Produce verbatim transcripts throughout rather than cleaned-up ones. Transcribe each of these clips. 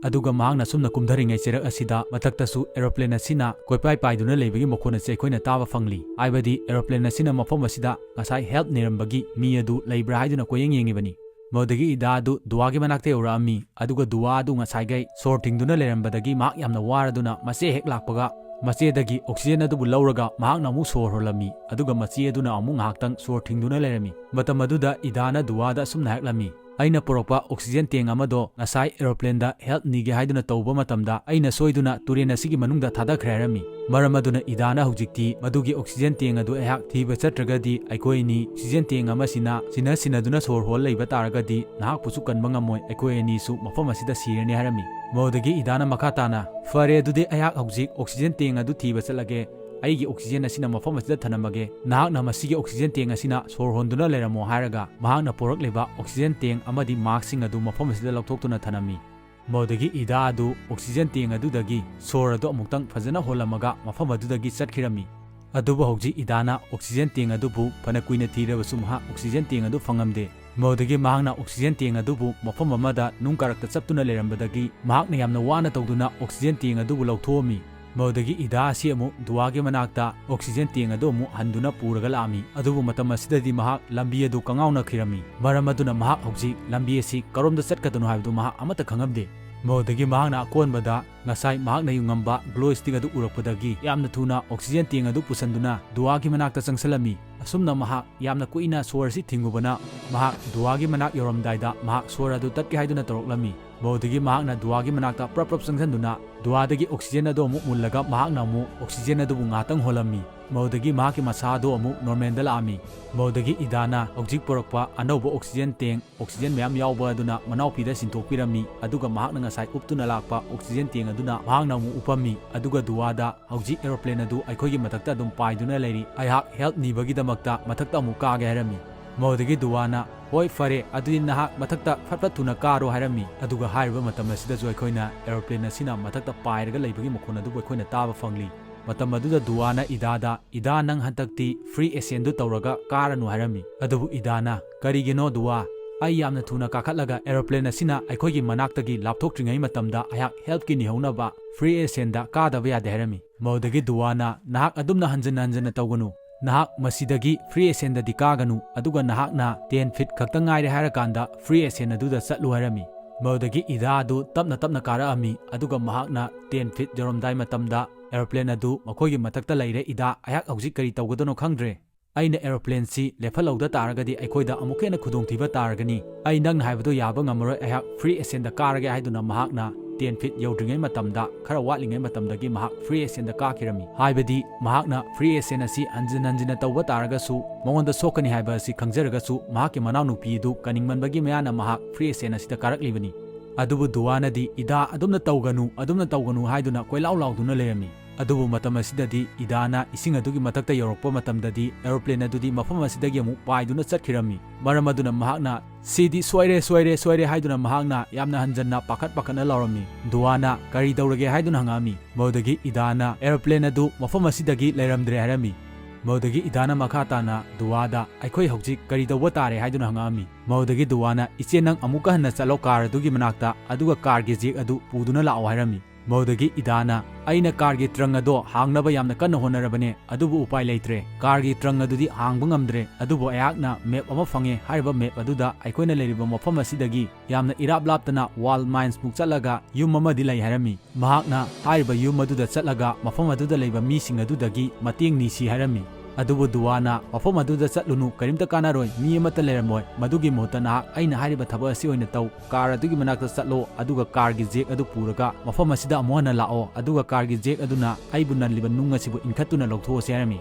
ꯑꯗꯨꯒ ꯃꯍꯥꯛꯅ ꯁꯨꯝꯅ ꯀꯨꯝꯊꯔꯤꯉꯩ ꯆꯩꯔꯛ ꯑꯁꯤꯗ ꯃꯊꯛꯇꯁꯨ aeroplane ꯑꯁꯤꯅ ꯀꯣꯏꯄꯥꯏ ꯄꯥꯏꯗꯨꯅ ꯂꯩꯕꯒꯤ ꯃꯈꯣꯟ ꯑꯁꯤ ꯑꯩꯈꯣꯏꯅ ꯇꯥꯕ ꯐꯪꯂꯤ꯫ ꯍꯥꯏꯕꯗꯤ aeroplane ꯑꯁꯤꯅ ꯃꯐꯝ ꯑꯁꯤꯗ ꯉꯁꯥꯏ help ꯅꯤꯔꯝꯕꯒꯤ ꯃꯤ ꯑꯗꯨ ꯂꯩꯕ꯭ꯔꯥ ꯍꯥꯏꯗꯨꯅ ꯀꯣꯏꯌꯦꯡ ꯌꯦꯡꯉꯤꯕꯅꯤ꯫ ꯃꯗꯨꯗꯒꯤ ꯏꯗꯥ ꯑꯗꯨ ꯗꯨꯋꯥꯒꯤ ꯃꯅꯥꯛꯇ ꯌꯧꯔꯛꯑꯝꯃꯤ꯫ ꯑꯗꯨꯒ ꯗꯨꯋꯥ ꯑꯗꯨ ꯉꯁꯥꯏꯒꯩ ꯁꯣꯔ ꯊꯤꯡꯗꯨꯅ ꯂꯩꯔꯝꯕꯗꯒꯤ ꯃꯍꯥꯛ ꯌꯥꯝꯅ ꯋꯥꯔꯗꯨꯅ ꯃꯆꯦ ꯍꯦꯛ ꯂꯥꯛꯄꯒ ꯃꯆꯦꯗꯒꯤ oxygen ꯑꯗꯨꯕꯨ ꯂꯧꯔꯒ ꯃꯍꯥꯛꯅ ꯑꯃꯨꯛ ꯁꯣꯔ ꯍꯣꯜꯂꯝꯃꯤ꯫ ꯑꯗꯨꯒ ꯃꯆꯦ ꯑꯗꯨꯅ ꯑꯃꯨꯛ ꯉꯥꯏꯍꯥꯛꯇꯪ ꯁꯣꯔ ꯊꯤꯡꯗꯨꯅ ꯂꯩꯔꯝꯃꯤ꯫ ꯃꯇꯝ ꯑꯗꯨꯗ ꯏꯗꯥꯅ ꯗꯨꯋꯥꯗ ꯑꯁꯨꯝꯅ ꯍꯥꯏꯔꯛꯂꯝꯃꯤ, "ꯑꯩꯅ ꯄꯨꯔꯛꯄ oxygen tank ꯑꯃꯗꯣ ꯉꯁꯥꯏ aeroplaneꯗ help ꯅꯤꯒꯦ ꯍꯥꯏꯗꯨꯅ ꯇꯧꯕ ꯃꯇꯝꯗ ꯑꯩꯅ ꯁꯣꯏꯗꯨꯅ ꯇꯨꯔꯦꯟ ꯑꯁꯤꯒꯤ ꯃꯅꯨꯡꯗ ꯊꯥꯗꯈ꯭ꯔꯦ" ꯍꯥꯏꯔꯝꯃꯤ꯫ ꯃꯔꯝ ꯑꯗꯨꯅ ꯏꯗꯥꯅ ꯍꯧꯖꯤꯛꯇꯤ ꯃꯗꯨꯒꯤ oxygen tank ꯑꯗꯨ ꯑꯩꯍꯥꯛ ꯊꯤꯕ ꯆꯠꯇ꯭ꯔꯒꯗꯤ ꯑꯩꯈꯣꯏ ꯑꯅꯤ oxygen tank ꯑꯃꯁꯤꯅ ꯁꯤꯟꯅ ꯁꯤꯟꯅꯗꯨꯅ ꯁꯣꯔ ꯍꯣꯜ ꯂꯩꯕ ꯇꯥꯔꯒꯗꯤ ꯅꯍꯥꯛꯄꯨꯁꯨ ꯀꯟꯕ ꯉꯝꯃꯣꯏ, ꯑꯩꯈꯣꯏ ꯑꯅꯤꯁꯨ ꯃꯐꯝ ꯑꯁꯤꯗ ꯁꯤꯔꯅꯤ ꯍꯥꯏꯔꯝꯃꯤ꯫ ꯃꯗꯨꯗꯒꯤ ꯏꯗꯥꯅ ꯃꯈꯥ ꯇꯥꯅ, "ꯐꯔꯦ, ꯑꯗꯨꯗꯤ ꯑꯩꯍꯥꯛ ꯍꯧꯖꯤꯛ oxygen tank ꯑꯗꯨ ꯊꯤꯕ ꯆꯠꯂꯒꯦ꯫ ꯑꯩꯒꯤ oxygen ꯑꯁꯤꯅ ꯃꯐꯝ ꯑꯁꯤꯗ ꯊꯅꯝꯃꯒꯦ꯫ ꯅꯍꯥꯛꯅ ꯃꯁꯤꯒꯤ oxygen tank ꯑꯁꯤꯅ ꯁꯣꯔ ꯍꯣꯟꯗꯨꯅ ꯂꯩꯔꯝꯃꯣ" ꯍꯥꯏꯔꯒ ꯃꯍꯥꯛꯅ ꯄꯨꯔꯛꯂꯤꯕ oxygen tank ꯑꯃꯗꯤ maskꯁꯤꯡ ꯑꯗꯨ ꯃꯐꯝ ꯑꯁꯤꯗ ꯂꯧꯊꯣꯛꯇꯨꯅ ꯊꯅꯝꯃꯤ꯫ ꯃꯗꯨꯗꯒꯤ ꯏꯗꯥ ꯑꯗꯨ oxygen tank ꯑꯗꯨꯗꯒꯤ ꯁꯣꯔ ꯑꯗꯨ ꯑꯃꯨꯛꯇꯪ ꯐꯖꯅ ꯍꯣꯜꯂꯝꯃꯒ ꯃꯐꯝ ꯑꯗꯨꯗꯒꯤ ꯆꯠꯈꯤꯔꯝꯃꯤ꯫ ꯑꯗꯨꯕꯨ ꯍꯧꯖꯤꯛ ꯏꯗꯥꯅ oxygen tank ꯑꯗꯨꯕꯨ ꯐꯅ ꯀꯨꯏꯅ ꯊꯤꯔꯕꯁꯨ ꯃꯍꯥꯛ oxygen tank ꯑꯗꯨ ꯐꯪꯉꯝꯗꯦ꯫ ꯃꯗꯨꯗꯒꯤ ꯃꯍꯥꯛꯅ oxygen tank ꯑꯗꯨꯕꯨ ꯃꯐꯝ ꯑꯃꯗ ꯅꯨꯡ ꯀꯥꯔꯛꯇ ꯆꯞꯇꯨꯅ ꯂꯩꯔꯝꯕꯗꯒꯤ ꯃꯍꯥꯛꯅ ꯌꯥꯝꯅ ꯋꯥꯅ ꯇꯧꯗꯨꯅ oxygen tank ꯑꯗꯨꯕꯨ ꯂꯧꯊꯣꯛꯑꯝꯃꯤ꯫ ꯃꯗꯨꯗꯒꯤ ꯏꯗꯥ ꯑꯁꯤ ꯑꯃꯨꯛ ꯗꯨꯋꯥꯒꯤ ꯃꯅꯥꯛꯇ oxygen tank ꯑꯗꯨ ꯑꯃꯨꯛ ꯍꯟꯗꯨꯅ ꯄꯨꯔꯒ ꯂꯥꯛꯑꯝꯃꯤ꯫ ꯑꯗꯨꯕꯨ ꯃꯇꯝ ꯑꯁꯤꯗꯗꯤ ꯃꯍꯥꯛ ꯂꯝꯕꯤ ꯑꯗꯨ ꯀꯉꯥꯎꯅꯈꯤꯔꯝꯃꯤ꯫ ꯃꯔꯝ ꯑꯗꯨꯅ ꯃꯍꯥꯛ ꯍꯧꯖꯤꯛ ꯂꯝꯕꯤ ꯑꯁꯤ ꯀꯔꯣꯝꯗ ꯆꯠꯀꯗꯣꯏꯅꯣ ꯍꯥꯏꯕꯗꯨ ꯃꯍꯥꯛ ꯑꯃꯠꯇ ꯈꯪꯉꯝꯗꯦ꯫ ꯃꯗꯨꯗꯒꯤ ꯃꯍꯥꯛꯅ ꯑꯀꯣꯟꯕꯗ ꯉꯁꯥꯏ ꯃꯍꯥꯛꯅ ꯌꯨꯡꯉꯝꯕ glow stick ꯑꯗꯨ ꯎꯔꯛꯄꯗꯒꯤ ꯌꯥꯝꯅ ꯊꯨꯅ oxygen tank ꯑꯗꯨ ꯄꯨꯁꯟꯗꯨꯅ ꯗꯨꯋꯥꯒꯤ ꯃꯅꯥꯛꯇ ꯆꯪꯁꯤꯜꯂꯝꯃꯤ꯫ ꯑꯁꯨꯝꯅ ꯃꯍꯥꯛ ꯌꯥꯝꯅ ꯀꯨꯏꯅ ꯁꯣꯔ ꯑꯁꯤ ꯊꯤꯡꯉꯨꯕꯅ ꯃꯍꯥꯛ ꯗꯨꯋꯥꯒꯤ ꯃꯅꯥꯛ ꯌꯧꯔꯝꯗꯥꯏꯗ ꯃꯍꯥꯛ ꯁꯣꯔ ꯑꯗꯨ ꯇꯠꯀꯦ ꯍꯥꯏꯗꯨꯅ ꯇꯧꯔꯛꯂꯝꯃꯤ꯫ ꯃꯗꯨꯗꯒꯤ ꯃꯍꯥꯛꯅ ꯗꯨꯋꯥꯒꯤ ꯃꯅꯥꯛꯇ ꯄ꯭ꯔꯞ ꯄ꯭ꯔꯞ ꯆꯪꯁꯤꯟꯗꯨꯅ ꯗꯨꯋꯥꯗꯒꯤ oxygen ꯑꯗꯨ ꯑꯃꯨꯛ ꯃꯨꯜꯂꯒ ꯃꯍꯥꯛꯅ ꯑꯃꯨꯛ oxygen ꯑꯗꯨꯕꯨ ꯉꯥꯛꯇꯪ ꯍꯣꯜꯂꯝꯃꯤ꯫ ꯃꯗꯨꯗꯒꯤ ꯃꯍꯥꯛꯀꯤ ꯃꯁꯥ ꯑꯗꯨ ꯑꯃꯨꯛ normalꯗ ꯂꯥꯛꯑꯝꯃꯤ꯫ ꯃꯗꯨꯗꯒꯤ ꯏꯗꯥꯅ ꯍꯧꯖꯤꯛ ꯄꯨꯔꯛꯄ ꯑꯅꯧꯕ oxygen tank, oxygen ꯃꯌꯥꯝ ꯌꯥꯎꯕ ꯑꯗꯨꯅ ꯃꯅꯥꯎꯄꯤꯗ ꯁꯤꯟꯊꯣꯛꯄꯤꯔꯝꯃꯤ꯫ ꯑꯗꯨꯒ ꯃꯍꯥꯛꯅ ꯉꯁꯥꯏ ꯎꯞꯇꯨꯅ ꯂꯥꯛꯄ oxygen tank ꯑꯗꯨꯅ ꯃꯍꯥꯛꯅ ꯑꯃꯨꯛ ꯎꯞꯄꯝꯃꯤ꯫ ꯑꯗꯨꯒ ꯗꯨꯋꯥꯗ, "ꯍꯧꯖꯤꯛ aeroplane ꯑꯗꯨ ꯑꯩꯈꯣꯏꯒꯤ ꯃꯊꯛꯇ ꯑꯗꯨꯝ ꯄꯥꯏꯗꯨꯅ ꯂꯩꯔꯤ, ꯑꯩꯍꯥꯛ help ꯅꯤꯕꯒꯤꯗꯃꯛꯇ ꯃꯊꯛꯇ ꯑꯃꯨꯛ ꯀꯥꯒꯦ" ꯍꯥꯏꯔꯝꯃꯤ꯫ ꯃꯗꯨꯗꯒꯤ ꯗꯨꯋꯥꯅ, "ꯍꯣꯏ, ꯐꯔꯦ, ꯑꯗꯨꯗꯤ ꯅꯍꯥꯛ ꯃꯊꯛꯇ ꯐꯠ ꯐꯠ ꯊꯨꯅ ꯀꯥꯔꯣ" ꯍꯥꯏꯔꯝꯃꯤ꯫ ꯑꯗꯨꯒ ꯍꯥꯏꯔꯤꯕ ꯃꯇꯝ ꯑꯁꯤꯗꯁꯨ ꯑꯩꯈꯣꯏꯅ aeroplane ꯑꯁꯤꯅ ꯃꯊꯛꯇ ꯄꯥꯏꯔꯒ ꯂꯩꯕꯒꯤ ꯃꯈꯣꯟ ꯑꯗꯨꯕꯨ ꯑꯩꯈꯣꯏꯅ ꯇꯥꯕ ꯐꯪꯂꯤ꯫ ꯃꯇꯝ ꯑꯗꯨꯗ ꯗꯨꯋꯥꯅ ꯏꯗꯥꯗ, "ꯏꯗꯥ, ꯅꯪ ꯍꯟꯗꯛꯇꯤ free ascentꯗꯨ ꯇꯧꯔꯒ ꯀꯥꯔꯅꯨ" ꯍꯥꯏꯔꯝꯃꯤ꯫ ꯑꯗꯨꯕꯨ ꯏꯗꯥꯅ, "ꯀꯔꯤꯒꯤꯅꯣ ꯗꯨꯋꯥ? ꯑꯩ ꯌꯥꯝꯅ ꯊꯨꯅ ꯀꯥꯈꯠꯂꯒ aeroplane ꯑꯁꯤꯅ ꯑꯩꯈꯣꯏꯒꯤ ꯃꯅꯥꯛꯇꯒꯤ ꯂꯥꯞꯊꯣꯛꯇ꯭ꯔꯤꯉꯩ ꯃꯇꯝꯗ ꯑꯩꯍꯥꯛ helpꯀꯤ ꯅꯤꯍꯧꯅꯕ free ascentꯗ ꯀꯥꯗꯕ ꯌꯥꯗꯦ ꯍꯥꯏꯔꯝꯃꯤ꯫ ꯃꯗꯨꯗꯒꯤ ꯗꯨꯋꯥꯅ, "ꯅꯍꯥꯛ ꯑꯗꯨꯝꯅ ꯍꯟꯖꯤꯟ ꯍꯟꯖꯤꯟꯅ ꯇꯧꯒꯅꯨ꯫ ꯅꯍꯥꯛ ꯃꯁꯤꯗꯒꯤ free ascentꯗꯗꯤ ꯀꯥꯒꯅꯨ, ꯑꯗꯨꯒ ꯅꯍꯥꯛꯅ ten feet ꯈꯛꯇ ꯉꯥꯏꯔꯦ ꯍꯥꯏꯔꯀꯥꯟꯗ free ascent ꯑꯗꯨꯗ ꯆꯠꯂꯨ" ꯍꯥꯏꯔꯝꯃꯤ꯫ ꯃꯗꯨꯗꯒꯤ ꯏꯗꯥ ꯑꯗꯨ ꯇꯞꯅ ꯇꯞꯅ ꯀꯥꯔꯛꯑꯝꯃꯤ, ꯑꯗꯨꯒ ꯃꯍꯥꯛꯅ ten feet ꯌꯧꯔꯝꯗꯥꯏ ꯃꯇꯝꯗ, "Aeroplane ꯑꯗꯨ ꯃꯈꯣꯏꯒꯤ ꯃꯊꯛꯇ ꯂꯩꯔꯦ, ꯏꯗꯥ, ꯑꯩꯍꯥꯛ ꯍꯧꯖꯤꯛ ꯀꯔꯤ ꯇꯧꯒꯗꯣꯏꯅꯣ ꯈꯪꯗ꯭ꯔꯦ꯫ ꯑꯩꯅ aeroplaneꯁꯤ ꯂꯦꯞꯍꯜꯍꯧꯗ ꯇꯥꯔꯒꯗꯤ ꯑꯩꯈꯣꯏꯗ ꯑꯃꯨꯛꯀ ꯍꯦꯟꯅ ꯈꯨꯗꯣꯡꯊꯤꯕ ꯇꯥꯔꯒꯅꯤ꯫ ꯑꯩ ꯅꯪꯅ ꯍꯥꯏꯕꯗꯣ ꯌꯥꯕ ꯉꯝꯃꯔꯣꯏ, ꯑꯩꯍꯥꯛ free ascentꯗ ꯀꯥꯔꯒꯦ" ꯍꯥꯏꯗꯨꯅ ꯃꯍꯥꯛꯅ ten feet ꯌꯧꯗ꯭ꯔꯤꯉꯩ ꯃꯇꯝꯗ, ꯈꯔ ꯋꯥꯠꯂꯤꯉꯩ ꯃꯇꯝꯗꯒꯤ ꯃꯍꯥꯛ free ascentꯗ ꯀꯥꯈꯤꯔꯝꯃꯤ꯫ ꯍꯥꯏꯕꯗꯤ ꯃꯍꯥꯛꯅ free ascent ꯑꯁꯤ ꯍꯟꯖꯤꯟ ꯍꯟꯖꯤꯟꯅ ꯇꯧꯕ ꯇꯥꯔꯒꯁꯨ ꯃꯉꯣꯟꯗ ꯁꯣꯛꯀꯅꯤ ꯍꯥꯏꯕ ꯑꯁꯤ ꯈꯪꯖꯔꯒꯁꯨ, ꯃꯍꯥꯛꯀꯤ ꯃꯅꯥꯎꯅꯨꯄꯤ ꯑꯗꯨ ꯀꯟꯅꯤꯡꯃꯟꯕꯒꯤ ꯃꯌꯥꯅ ꯃꯍꯥꯛ free ascent ꯑꯁꯤꯗ ꯀꯥꯔꯛꯂꯤꯕꯅꯤ꯫ ꯑꯗꯨꯕꯨ ꯗꯨꯋꯥꯅꯗꯤ, "ꯏꯗꯥ, ꯑꯗꯨꯝꯅ ꯇꯧꯒꯅꯨ, ꯑꯗꯨꯝꯅ ꯇꯧꯒꯅꯨ" ꯍꯥꯏꯗꯨꯅ ꯀꯣꯏꯂꯥꯎ ꯂꯥꯎꯗꯨꯅ ꯂꯩꯔꯝꯃꯤ꯫ ꯑꯗꯨꯕꯨ ꯃꯇꯝ ꯑꯁꯤꯗꯗꯤ ꯏꯗꯥꯅ ꯏꯁꯤꯡ ꯑꯗꯨꯒꯤ ꯃꯊꯛꯇ ꯌꯧꯔꯛꯄ ꯃꯇꯝꯗꯗꯤ aeroplane ꯑꯗꯨꯗꯤ ꯃꯐꯝ ꯑꯁꯤꯗꯒꯤ ꯑꯃꯨꯛ ꯄꯥꯏꯗꯨꯅ ꯆꯠꯈꯤꯔꯝꯃꯤ꯫ ꯃꯔꯝ ꯑꯗꯨꯅ ꯃꯍꯥꯛꯅ, "ꯁꯤꯗꯤ ꯁꯣꯏꯔꯦ, ꯁꯣꯏꯔꯦ, ꯁꯣꯏꯔꯦ" ꯍꯥꯏꯗꯨꯅ ꯃꯍꯥꯛꯅ ꯌꯥꯝꯅ ꯍꯟꯖꯟꯅ ꯄꯥꯈꯠ ꯄꯥꯈꯠꯅ ꯂꯥꯎꯔꯝꯃꯤ꯫ ꯗꯨꯋꯥꯅ, "ꯀꯔꯤ ꯇꯧꯔꯒꯦ?" ꯍꯥꯏꯗꯨꯅ ꯍꯪꯉꯛꯑꯝꯃꯤ꯫ ꯃꯗꯨꯗꯒꯤ ꯏꯗꯥꯅ, "Aeroplane ꯑꯗꯨ ꯃꯐꯝ ꯑꯁꯤꯗꯒꯤ ꯂꯩꯔꯝꯗ꯭ꯔꯦ" ꯍꯥꯏꯔꯝꯃꯤ꯫ ꯃꯗꯨꯗꯒꯤ ꯏꯗꯥꯅ ꯃꯈꯥ ꯇꯥꯅ ꯗꯨꯋꯥꯗ, "ꯑꯩꯈꯣꯏ ꯍꯧꯖꯤꯛ ꯀꯔꯤ ꯇꯧꯕ ꯇꯥꯔꯦ?" ꯍꯥꯏꯗꯨꯅ ꯍꯪꯉꯛꯑꯝꯃꯤ꯫ ꯃꯗꯨꯗꯒꯤ ꯗꯨꯋꯥꯅ, "ꯏꯆꯦ, ꯅꯪ ꯑꯃꯨꯛꯀ ꯍꯟꯅ ꯆꯠꯂꯣ car ꯑꯗꯨꯒꯤ ꯃꯅꯥꯛꯇ, ꯑꯗꯨꯒ carꯒꯤ jack ꯑꯗꯨ ꯄꯨꯗꯨꯅ ꯂꯥꯛꯑꯣ" ꯍꯥꯏꯔꯝꯃꯤ꯫ ꯃꯗꯨꯗꯒꯤ ꯏꯗꯥꯅ, "ꯑꯩꯅ carꯒꯤ trunk ꯑꯗꯣ ꯍꯥꯡꯅꯕ ꯌꯥꯝꯅ ꯀꯟꯅ ꯍꯣꯠꯅꯔꯕꯅꯦ, ꯑꯗꯨꯕꯨ ꯎꯄꯥꯏ ꯂꯩꯇ꯭ꯔꯦ꯫ Carꯒꯤ trunk ꯑꯗꯨꯗꯤ ꯍꯥꯡꯕ ꯉꯝꯗ꯭ꯔꯦ, ꯑꯗꯨꯕꯨ ꯑꯩꯍꯥꯛꯅ map ꯑꯃ ꯐꯪꯉꯦ꯫ ꯍꯥꯏꯔꯤꯕ map ꯑꯗꯨꯗ ꯑꯩꯈꯣꯏꯅ ꯂꯩꯔꯤꯕ ꯃꯐꯝ ꯑꯁꯤꯗꯒꯤ ꯌꯥꯝꯅ ꯏꯔꯥꯞ ꯂꯥꯞꯇꯅ one miles ꯃꯨꯛ ꯆꯠꯂꯒ ꯌꯨꯝ ꯑꯃꯗꯤ ꯂꯩ" ꯍꯥꯏꯔꯝꯃꯤ꯫ ꯃꯍꯥꯛꯅ ꯍꯥꯏꯔꯤꯕ ꯌꯨꯝ ꯑꯗꯨꯗ ꯆꯠꯂꯒ ꯃꯐꯝ ꯑꯗꯨꯗ ꯂꯩꯕ ꯃꯤꯁꯤꯡ ꯑꯗꯨꯗꯒꯤ ꯃꯇꯦꯡ ꯅꯤꯁꯤ ꯍꯥꯏꯔꯝꯃꯤ꯫ ꯑꯗꯨꯕꯨ ꯗꯨꯋꯥꯅ, "ꯃꯐꯝ ꯑꯗꯨꯗ ꯆꯠꯂꯨꯅꯨ, ꯀꯔꯤꯝꯇ ꯀꯥꯟꯅꯔꯣꯏ, ꯃꯤ ꯑꯃꯠꯇ ꯂꯩꯔꯝꯃꯣꯏ꯫ ꯃꯗꯨꯒꯤ ꯃꯍꯨꯠꯇ ꯅꯍꯥꯛ ꯑꯩꯅ ꯍꯥꯏꯔꯤꯕ ꯊꯕꯛ ꯑꯁꯤ ꯑꯣꯏꯅ ꯇꯧ꯫ Car ꯑꯗꯨꯒꯤ ꯃꯅꯥꯛꯇ ꯆꯠꯂꯣ, ꯑꯗꯨꯒ carꯒꯤ jack ꯑꯗꯨ ꯄꯨꯔꯒ ꯃꯐꯝ ꯑꯁꯤꯗ ꯑꯃꯨꯛ ꯍꯟꯅ ꯂꯥꯛꯑꯣ, ꯑꯗꯨꯒ carꯒꯤ jack ꯑꯗꯨꯅ ꯑꯩꯕꯨ ꯅꯜꯂꯤꯕ ꯅꯨꯡ ꯑꯁꯤꯕꯨ ꯏꯟꯈꯠꯇꯨꯅ ꯂꯧꯊꯣꯛꯑꯁꯤ" ꯍꯥꯏꯔꯝꯃꯤ꯫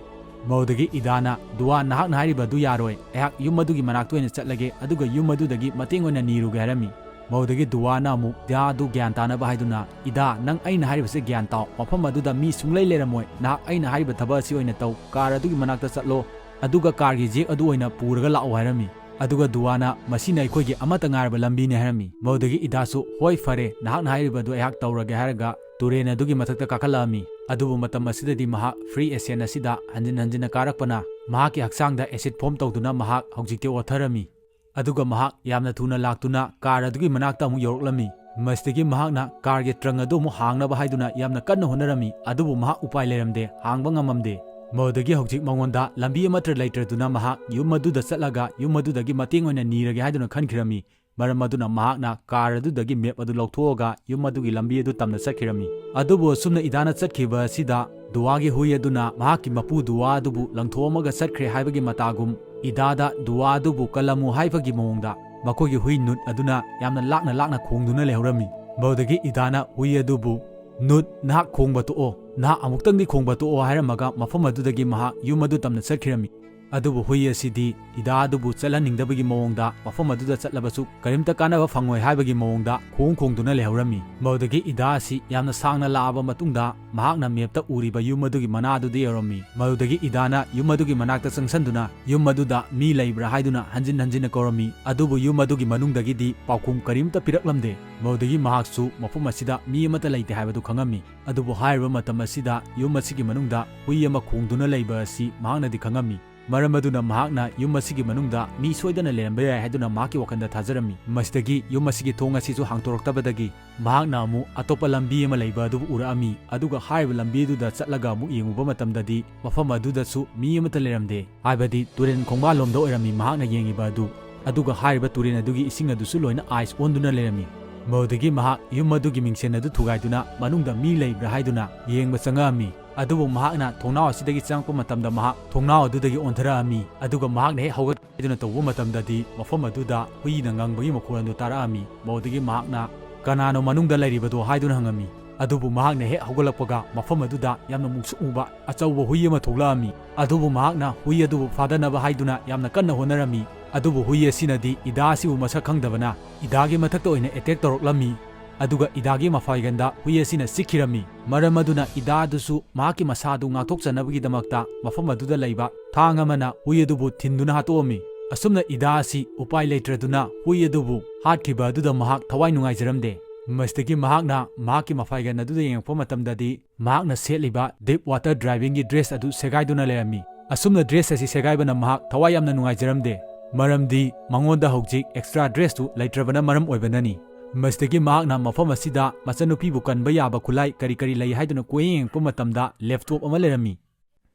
ꯃꯗꯨꯗꯒꯤ ꯏꯗꯥꯅ, "ꯗꯨꯋꯥ, ꯅꯍꯥꯛꯅ ꯍꯥꯏꯔꯤꯕ ꯑꯗꯨ ꯌꯥꯔꯣꯏ꯫ ꯑꯩꯍꯥꯛ ꯌꯨꯝ ꯑꯗꯨꯒꯤ ꯃꯅꯥꯛꯇ ꯑꯣꯏꯅ ꯆꯠꯂꯒꯦ, ꯑꯗꯨꯒ ꯌꯨꯝ ꯑꯗꯨꯗꯒꯤ ꯃꯇꯦꯡ ꯑꯣꯏꯅ ꯅꯤꯔꯨꯒꯦ" ꯍꯥꯏꯔꯝꯃꯤ꯫ ꯃꯗꯨꯗꯒꯤ ꯗꯨꯋꯥꯅ ꯑꯃꯨꯛ ꯏꯗꯥ ꯑꯗꯨ ꯒ꯭ꯌꯥꯟ ꯇꯥꯅꯕ ꯍꯥꯏꯗꯨꯅ, "ꯏꯗꯥ, ꯅꯪ ꯑꯩꯅ ꯍꯥꯏꯔꯤꯕꯁꯦ ꯒ꯭ꯌꯥꯟ ꯇꯥꯎ꯫ ꯃꯐꯝ ꯑꯗꯨꯗ ꯃꯤ ꯁꯨꯡꯂꯩ ꯂꯩꯔꯝꯃꯣꯏ꯫ ꯅꯍꯥꯛ ꯑꯩꯅ ꯍꯥꯏꯔꯤꯕ ꯊꯕꯛ ꯑꯁꯤ ꯑꯣꯏꯅ ꯇꯧ꯫ Car ꯑꯗꯨꯒꯤ ꯃꯅꯥꯛꯇ ꯆꯠꯂꯣ, ꯑꯗꯨꯒ carꯒꯤ jack ꯑꯗꯨ ꯑꯣꯏꯅ ꯄꯨꯔꯒ ꯂꯥꯛꯑꯣ" ꯍꯥꯏꯔꯝꯃꯤ꯫ ꯑꯗꯨꯒ ꯗꯨꯋꯥꯅ, "ꯃꯁꯤꯅ ꯑꯩꯈꯣꯏꯒꯤ ꯑꯃꯠꯇ ꯉꯥꯏꯔꯕ ꯂꯝꯕꯤꯅꯤ" ꯍꯥꯏꯔꯝꯃꯤ꯫ ꯃꯗꯨꯗꯒꯤ ꯏꯗꯥꯁꯨ, "ꯍꯣꯏ, ꯐꯔꯦ, ꯅꯍꯥꯛꯅ ꯍꯥꯏꯔꯤꯕꯗꯨ ꯑꯩꯍꯥꯛ ꯇꯧꯔꯒꯦ" ꯍꯥꯏꯔꯒ ꯇꯨꯔꯦꯜ ꯑꯗꯨꯒꯤ ꯃꯊꯛꯇ ꯀꯥꯈꯠꯂꯛꯑꯝꯃꯤ꯫ ꯑꯗꯨꯕꯨ ꯃꯇꯝ ꯑꯁꯤꯗꯗꯤ ꯃꯍꯥꯛ free ascent ꯑꯁꯤꯗ ꯍꯟꯖꯤꯟ ꯍꯟꯖꯤꯟꯅ ꯀꯥꯔꯛꯄꯅ ꯃꯍꯥꯛꯀꯤ ꯍꯛꯆꯥꯡꯗ acid form ꯇꯧꯗꯨꯅ ꯃꯍꯥꯛ ꯍꯧꯖꯤꯛꯇꯤ ꯑꯣꯊꯔꯝꯃꯤ꯫ ꯑꯗꯨꯒ ꯃꯍꯥꯛ ꯌꯥꯝꯅ ꯊꯨꯅ ꯂꯥꯛꯇꯨꯅ ꯀꯥꯔ ꯑꯗꯨꯒꯤ ꯃꯅꯥꯛꯇ ꯑꯃꯨꯛ ꯌꯧꯔꯛꯂꯝꯃꯤ꯫ ꯃꯁꯤꯗꯒꯤ ꯃꯍꯥꯛꯅ ꯀꯥꯔꯒꯤ ꯇ꯭ꯔꯪ ꯑꯗꯨ ꯑꯃꯨꯛ ꯍꯥꯡꯅꯕ ꯍꯥꯏꯗꯨꯅ ꯌꯥꯝꯅ ꯀꯟꯅ ꯍꯣꯠꯅꯔꯝꯃꯤ, ꯑꯗꯨꯕꯨ ꯃꯍꯥꯛ ꯎꯄꯥꯏ ꯂꯩꯔꯝꯗꯦ, ꯍꯥꯡꯕ ꯉꯝꯃꯝꯗꯦ꯫ ꯃꯗꯨꯗꯒꯤ ꯍꯧꯖꯤꯛ ꯃꯉꯣꯟꯗ ꯂꯝꯕꯤ ꯑꯃꯠꯇ ꯂꯩꯇ꯭ꯔꯗꯨꯅ ꯃꯍꯥꯛ ꯌꯨꯝ ꯑꯗꯨꯗ ꯆꯠꯂꯒ ꯌꯨꯝ ꯑꯗꯨꯗꯒꯤ ꯃꯇꯦꯡ ꯑꯣꯏꯅ ꯅꯤꯔꯒꯦ ꯍꯥꯏꯗꯨꯅ ꯈꯟꯈꯤꯔꯝꯃꯤ꯫ ꯃꯔꯝ ꯑꯗꯨꯅ ꯃꯍꯥꯛꯅ ꯀꯥꯔ ꯑꯗꯨꯗꯒꯤ ꯃꯦꯞ ꯑꯗꯨ ꯂꯧꯊꯣꯛꯑꯒ ꯌꯨꯝ ꯑꯗꯨꯒꯤ ꯂꯝꯕꯤ ꯑꯗꯨ ꯇꯝꯅ ꯆꯠꯈꯤꯔꯝꯃꯤ꯫ ꯑꯗꯨꯕꯨ ꯑꯁꯨꯝꯅ ꯏꯗꯥꯅ ꯆꯠꯈꯤꯕ ꯑꯁꯤꯗ ꯗꯨꯋꯥꯒꯤ ꯍꯨꯏ ꯑꯗꯨꯅ ꯃꯍꯥꯛꯀꯤ ꯃꯄꯨ ꯗꯨꯋꯥ ꯑꯗꯨꯕꯨ ꯂꯪꯊꯣꯛꯑꯝꯃꯒ ꯆꯠꯈ꯭ꯔꯦ ꯍꯥꯏꯕꯒꯤ ꯃꯇꯥꯒꯨꯝ, ꯏꯗꯥꯗ ꯗꯨꯋꯥ ꯑꯗꯨꯕꯨ ꯀꯜꯂꯝꯃꯨ ꯍꯥꯏꯕꯒꯤ ꯃꯑꯣꯡꯗ ꯃꯈꯣꯏꯒꯤ ꯍꯨꯏ ꯅꯨꯠ ꯑꯗꯨꯅ ꯌꯥꯝꯅ ꯂꯥꯛꯅ ꯂꯥꯛꯅ ꯈꯣꯡꯗꯨꯅ ꯂꯩꯍꯧꯔꯝꯃꯤ꯫ ꯃꯗꯨꯗꯒꯤ ꯏꯗꯥꯅ ꯍꯨꯏ ꯑꯗꯨꯕꯨ, "ꯅꯨꯠ, ꯅꯍꯥꯛ ꯈꯣꯡꯕ ꯇꯣꯛꯑꯣ, ꯅꯍꯥꯛ ꯑꯃꯨꯛꯇꯪꯗꯤ ꯈꯣꯡꯕ ꯇꯣꯛꯑꯣ" ꯍꯥꯏꯔꯝꯃꯒ ꯃꯐꯝ ꯑꯗꯨꯗꯒꯤ ꯃꯍꯥꯛ ꯌꯨꯝ ꯑꯗꯨ ꯇꯝꯅ ꯆꯠꯈꯤꯔꯝꯃꯤ꯫ ꯑꯗꯨꯕꯨ ꯍꯨꯏ ꯑꯁꯤꯗꯤ ꯏꯗꯥ ꯑꯗꯨꯕꯨ ꯆꯠꯍꯟꯅꯤꯡꯗꯕꯒꯤ ꯃꯑꯣꯡꯗ, ꯃꯐꯝ ꯑꯗꯨꯗ ꯆꯠꯂꯕꯁꯨ ꯀꯔꯤꯝꯇ ꯀꯥꯟꯅꯕ ꯐꯪꯉꯣꯏ ꯍꯥꯏꯕꯒꯤ ꯃꯑꯣꯡꯗ ꯈꯣꯡ ꯈꯣꯡꯗꯨꯅ ꯂꯩꯍꯧꯔꯝꯃꯤ꯫ ꯃꯗꯨꯗꯒꯤ ꯏꯗꯥ ꯑꯁꯤ ꯌꯥꯝꯅ ꯁꯥꯡꯅ ꯂꯥꯛꯑꯕ ꯃꯇꯨꯡꯗ ꯃꯍꯥꯛꯅ ꯃꯦꯞꯇ ꯎꯔꯤꯕ ꯌꯨꯝ ꯑꯗꯨꯒꯤ ꯃꯅꯥ ꯑꯗꯨꯗ ꯌꯧꯔꯝꯃꯤ꯫ ꯃꯗꯨꯗꯒꯤ ꯏꯗꯥꯅ ꯌꯨꯝ ꯑꯗꯨꯒꯤ ꯃꯅꯥꯛꯇ ꯆꯪꯁꯟꯗꯨꯅ ꯌꯨꯝ ꯑꯗꯨꯗ ꯃꯤ ꯂꯩꯕ꯭ꯔꯥ ꯍꯥꯏꯗꯨꯅ ꯍꯟꯖꯤꯟ ꯍꯟꯖꯤꯟꯅ ꯀꯧꯔꯝꯃꯤ꯫ ꯑꯗꯨꯕꯨ ꯌꯨꯝ ꯑꯗꯨꯒꯤ ꯃꯅꯨꯡꯗꯒꯤꯗꯤ ꯄꯥꯎꯈꯨꯝ ꯀꯔꯤꯝꯇ ꯄꯤꯔꯛꯂꯝꯗꯦ꯫ ꯃꯗꯨꯗꯒꯤ ꯃꯍꯥꯛꯁꯨ ꯃꯐꯝ ꯑꯁꯤꯗ ꯃꯤ ꯑꯃꯠꯇ ꯂꯩꯇꯦ ꯍꯥꯏꯕꯗꯨ ꯈꯪꯉꯝꯃꯤ꯫ ꯑꯗꯨꯕꯨ ꯍꯥꯏꯔꯤꯕ ꯃꯇꯝ ꯑꯁꯤꯗ ꯌꯨꯝ ꯑꯁꯤꯒꯤ ꯃꯅꯨꯡꯗ ꯍꯨꯏ ꯑꯃ ꯈꯣꯡꯗꯨꯅ ꯂꯩꯕ ꯑꯁꯤ ꯃꯍꯥꯛꯅꯗꯤ ꯈꯪꯉꯝꯃꯤ꯫ ꯃꯔꯝ ꯑꯗꯨꯅ ꯃꯍꯥꯛꯅ ꯌꯨꯝ ꯑꯁꯤꯒꯤ ꯃꯅꯨꯡꯗ ꯃꯤ ꯁꯣꯏꯗꯅ ꯂꯩꯔꯝꯕ ꯌꯥꯏ ꯍꯥꯏꯗꯨꯅ ꯃꯍꯥꯛꯀꯤ ꯋꯥꯈꯜꯗ ꯊꯥꯖꯔꯝꯃꯤ꯫ ꯃꯁꯤꯗꯒꯤ ꯌꯨꯝ ꯑꯁꯤꯒꯤ ꯊꯣꯡ ꯑꯁꯤꯁꯨ ꯍꯥꯡꯗꯣꯔꯛꯇꯕꯗꯒꯤ ꯃꯍꯥꯛꯅ ꯑꯃꯨꯛ ꯑꯇꯣꯞꯄ ꯂꯝꯕꯤ ꯑꯃ ꯂꯩꯕ ꯑꯗꯨꯕꯨ ꯎꯔꯛꯑꯝꯃꯤ꯫ ꯑꯗꯨꯒ ꯍꯥꯏꯔꯤꯕ ꯂꯝꯕꯤ ꯑꯗꯨꯗ ꯆꯠꯂꯒ ꯑꯃꯨꯛ ꯌꯦꯡꯉꯨꯕ ꯃꯇꯝꯗꯗꯤ ꯃꯐꯝ ꯑꯗꯨꯗꯁꯨ ꯃꯤ ꯑꯃꯠꯇ ꯂꯩꯔꯝꯗꯦ꯫ ꯍꯥꯏꯕꯗꯤ ꯇꯨꯔꯦꯜ ꯈꯣꯡꯕꯥꯜꯂꯣꯝꯗ ꯑꯣꯏꯔꯝꯃꯤ ꯃꯍꯥꯛꯅ ꯌꯦꯡꯉꯤꯕ ꯑꯗꯨ꯫ ꯑꯗꯨꯒ ꯍꯥꯏꯔꯤꯕ ꯇꯨꯔꯦꯜ ꯑꯗꯨꯒꯤ ꯏꯁꯤꯡ ꯑꯗꯨꯁꯨ ꯂꯣꯏꯅ ꯑꯥꯏꯁ ꯑꯣꯟꯗꯨꯅ ꯂꯩꯔꯝꯃꯤ꯫ ꯃꯗꯨꯗꯒꯤ ꯃꯍꯥꯛ ꯌꯨꯝ ꯑꯗꯨꯒꯤ ꯃꯤꯡꯁꯦꯜ ꯑꯗꯨ ꯊꯨꯒꯥꯏꯗꯨꯅ ꯃꯅꯨꯡꯗ ꯃꯤ ꯂꯩꯕ꯭ꯔꯥ ꯍꯥꯏꯗꯨꯅ ꯌꯦꯡꯕ ꯆꯪꯉꯛꯑꯝꯃꯤ꯫ ꯑꯗꯨꯕꯨ ꯃꯍꯥꯛꯅ ꯊꯣꯡꯅꯥꯎ ꯑꯁꯤꯗꯒꯤ ꯆꯪꯉꯛꯄ ꯃꯇꯝꯗ ꯃꯍꯥꯛ ꯊꯣꯡꯅꯥꯎ ꯑꯗꯨꯗꯒꯤ ꯑꯣꯟꯊꯔꯛꯑꯝꯃꯤ꯫ ꯑꯗꯨꯒ ꯃꯍꯥꯛꯅ ꯍꯦꯛ ꯍꯧꯒꯠꯀꯦ ꯍꯥꯏꯗꯨꯅ ꯇꯧꯕ ꯃꯇꯝꯗꯗꯤ ꯃꯐꯝ ꯑꯗꯨꯗ ꯍꯨꯏꯅ ꯉꯪꯕꯒꯤ ꯃꯈꯣꯜ ꯑꯗꯨ ꯇꯥꯔꯛꯑꯝꯃꯤ꯫ ꯃꯗꯨꯗꯒꯤ ꯃꯍꯥꯛꯅ "ꯀꯅꯥꯅꯣ ꯃꯅꯨꯡꯗ ꯂꯩꯔꯤꯕꯗꯣ?" ꯍꯥꯏꯗꯨꯅ ꯍꯪꯉꯝꯃꯤ꯫ ꯑꯗꯨꯕꯨ ꯃꯍꯥꯛꯅ ꯍꯦꯛ ꯍꯧꯒꯠꯂꯛꯄꯒ ꯃꯐꯝ ꯑꯗꯨꯗ ꯌꯥꯝꯅ ꯃꯨꯁꯨꯛ ꯃꯨꯕ ꯑꯆꯧꯕ ꯍꯨꯏ ꯑꯃ ꯊꯣꯛꯂꯛꯑꯝꯃꯤ꯫ ꯑꯗꯨꯕꯨ ꯃꯍꯥꯛꯅ ꯍꯨꯏ ꯑꯗꯨꯕꯨ ꯐꯥꯗꯅꯕ ꯍꯥꯏꯗꯨꯅ ꯌꯥꯝꯅ ꯀꯟꯅ ꯍꯣꯠꯅꯔꯝꯃꯤ꯫ ꯑꯗꯨꯕꯨ ꯍꯨꯏ ꯑꯁꯤꯅꯗꯤ ꯏꯗꯥ ꯑꯁꯤꯕꯨ ꯃꯁꯛ ꯈꯪꯗꯕꯅ ꯏꯗꯥꯒꯤ ꯃꯊꯛꯇ ꯑꯣꯏꯅ ꯑꯦꯇꯦꯛ ꯇꯧꯔꯛꯂꯝꯃꯤ꯫ ꯑꯗꯨꯒ ꯏꯗꯥꯒꯤ ꯃꯐꯥꯏꯒꯟꯗ ꯍꯨꯏ ꯑꯁꯤꯅ ꯆꯤꯛꯈꯤꯔꯝꯃꯤ꯫ ꯃꯔꯝ ꯑꯗꯨꯅ ꯏꯗꯥ ꯑꯗꯨꯁꯨ ꯃꯍꯥꯛꯀꯤ ꯃꯁꯥꯗꯨ ꯉꯥꯛꯊꯣꯛꯆꯅꯕꯒꯤꯗꯃꯛꯇ ꯃꯐꯝ ꯑꯗꯨꯗ ꯂꯩꯕ ꯊꯥꯡ ꯑꯃꯅ ꯍꯨꯏ ꯑꯗꯨꯕꯨ ꯊꯤꯟꯗꯨꯅ ꯍꯥꯠꯇꯣꯛꯑꯝꯃꯤ꯫ ꯑꯁꯨꯝꯅ ꯏꯗꯥ ꯑꯁꯤ ꯎꯄꯥꯏ ꯂꯩꯇ꯭ꯔꯗꯨꯅ ꯍꯨꯏ ꯑꯗꯨꯕꯨ ꯍꯥꯠꯈꯤꯕ ꯑꯗꯨꯗ ꯃꯍꯥꯛ ꯊꯋꯥꯏ ꯅꯨꯡꯉꯥꯏꯖꯔꯝꯗꯦ꯫ ꯃꯁꯤꯗꯒꯤ ꯃꯍꯥꯛꯅ ꯃꯍꯥꯛꯀꯤ ꯃꯐꯥꯏꯒꯟ ꯑꯗꯨꯗ ꯌꯦꯡꯉꯛꯄ ꯃꯇꯝꯗꯗꯤ ꯃꯍꯥꯛꯅ ꯁꯦꯠꯂꯤꯕ ꯗꯤꯞ ꯋꯥꯇꯔ ꯗꯥꯏꯚꯤꯡꯒꯤ ꯗ꯭ꯔꯦꯁ ꯑꯗꯨ ꯁꯦꯒꯥꯏꯗꯨꯅ ꯂꯩꯔꯝꯃꯤ꯫ ꯑꯁꯨꯝꯅ ꯗ꯭ꯔꯦꯁ ꯑꯁꯤ ꯁꯦꯒꯥꯏꯕꯅ ꯃꯍꯥꯛ ꯊꯋꯥꯏ ꯌꯥꯝꯅ ꯅꯨꯡꯉꯥꯏꯖꯔꯝꯗꯦ꯫ ꯃꯔꯝꯗꯤ ꯃꯉꯣꯟꯗ ꯍꯧꯖꯤꯛ extra dress ꯇꯨ ꯂꯩꯇ꯭ꯔꯕꯅ ꯃꯔꯝ ꯑꯣꯏꯕꯅꯅꯤ꯫ ꯃꯁꯤꯗꯒꯤ ꯃꯍꯥꯛꯅ ꯃꯐꯝ ꯑꯁꯤꯗ ꯃꯆꯟꯅꯨꯄꯤꯕꯨ ꯀꯟꯕ ꯌꯥꯕ ꯈꯨꯠꯂꯥꯏ ꯀꯔꯤ ꯀꯔꯤ ꯂꯩ ꯍꯥꯏꯗꯨꯅ ꯀꯣꯏꯌꯦꯡ ꯌꯦꯡꯉꯛꯄ ꯃꯇꯝꯗ laptop ꯑꯃ ꯂꯩꯔꯝꯃꯤ꯫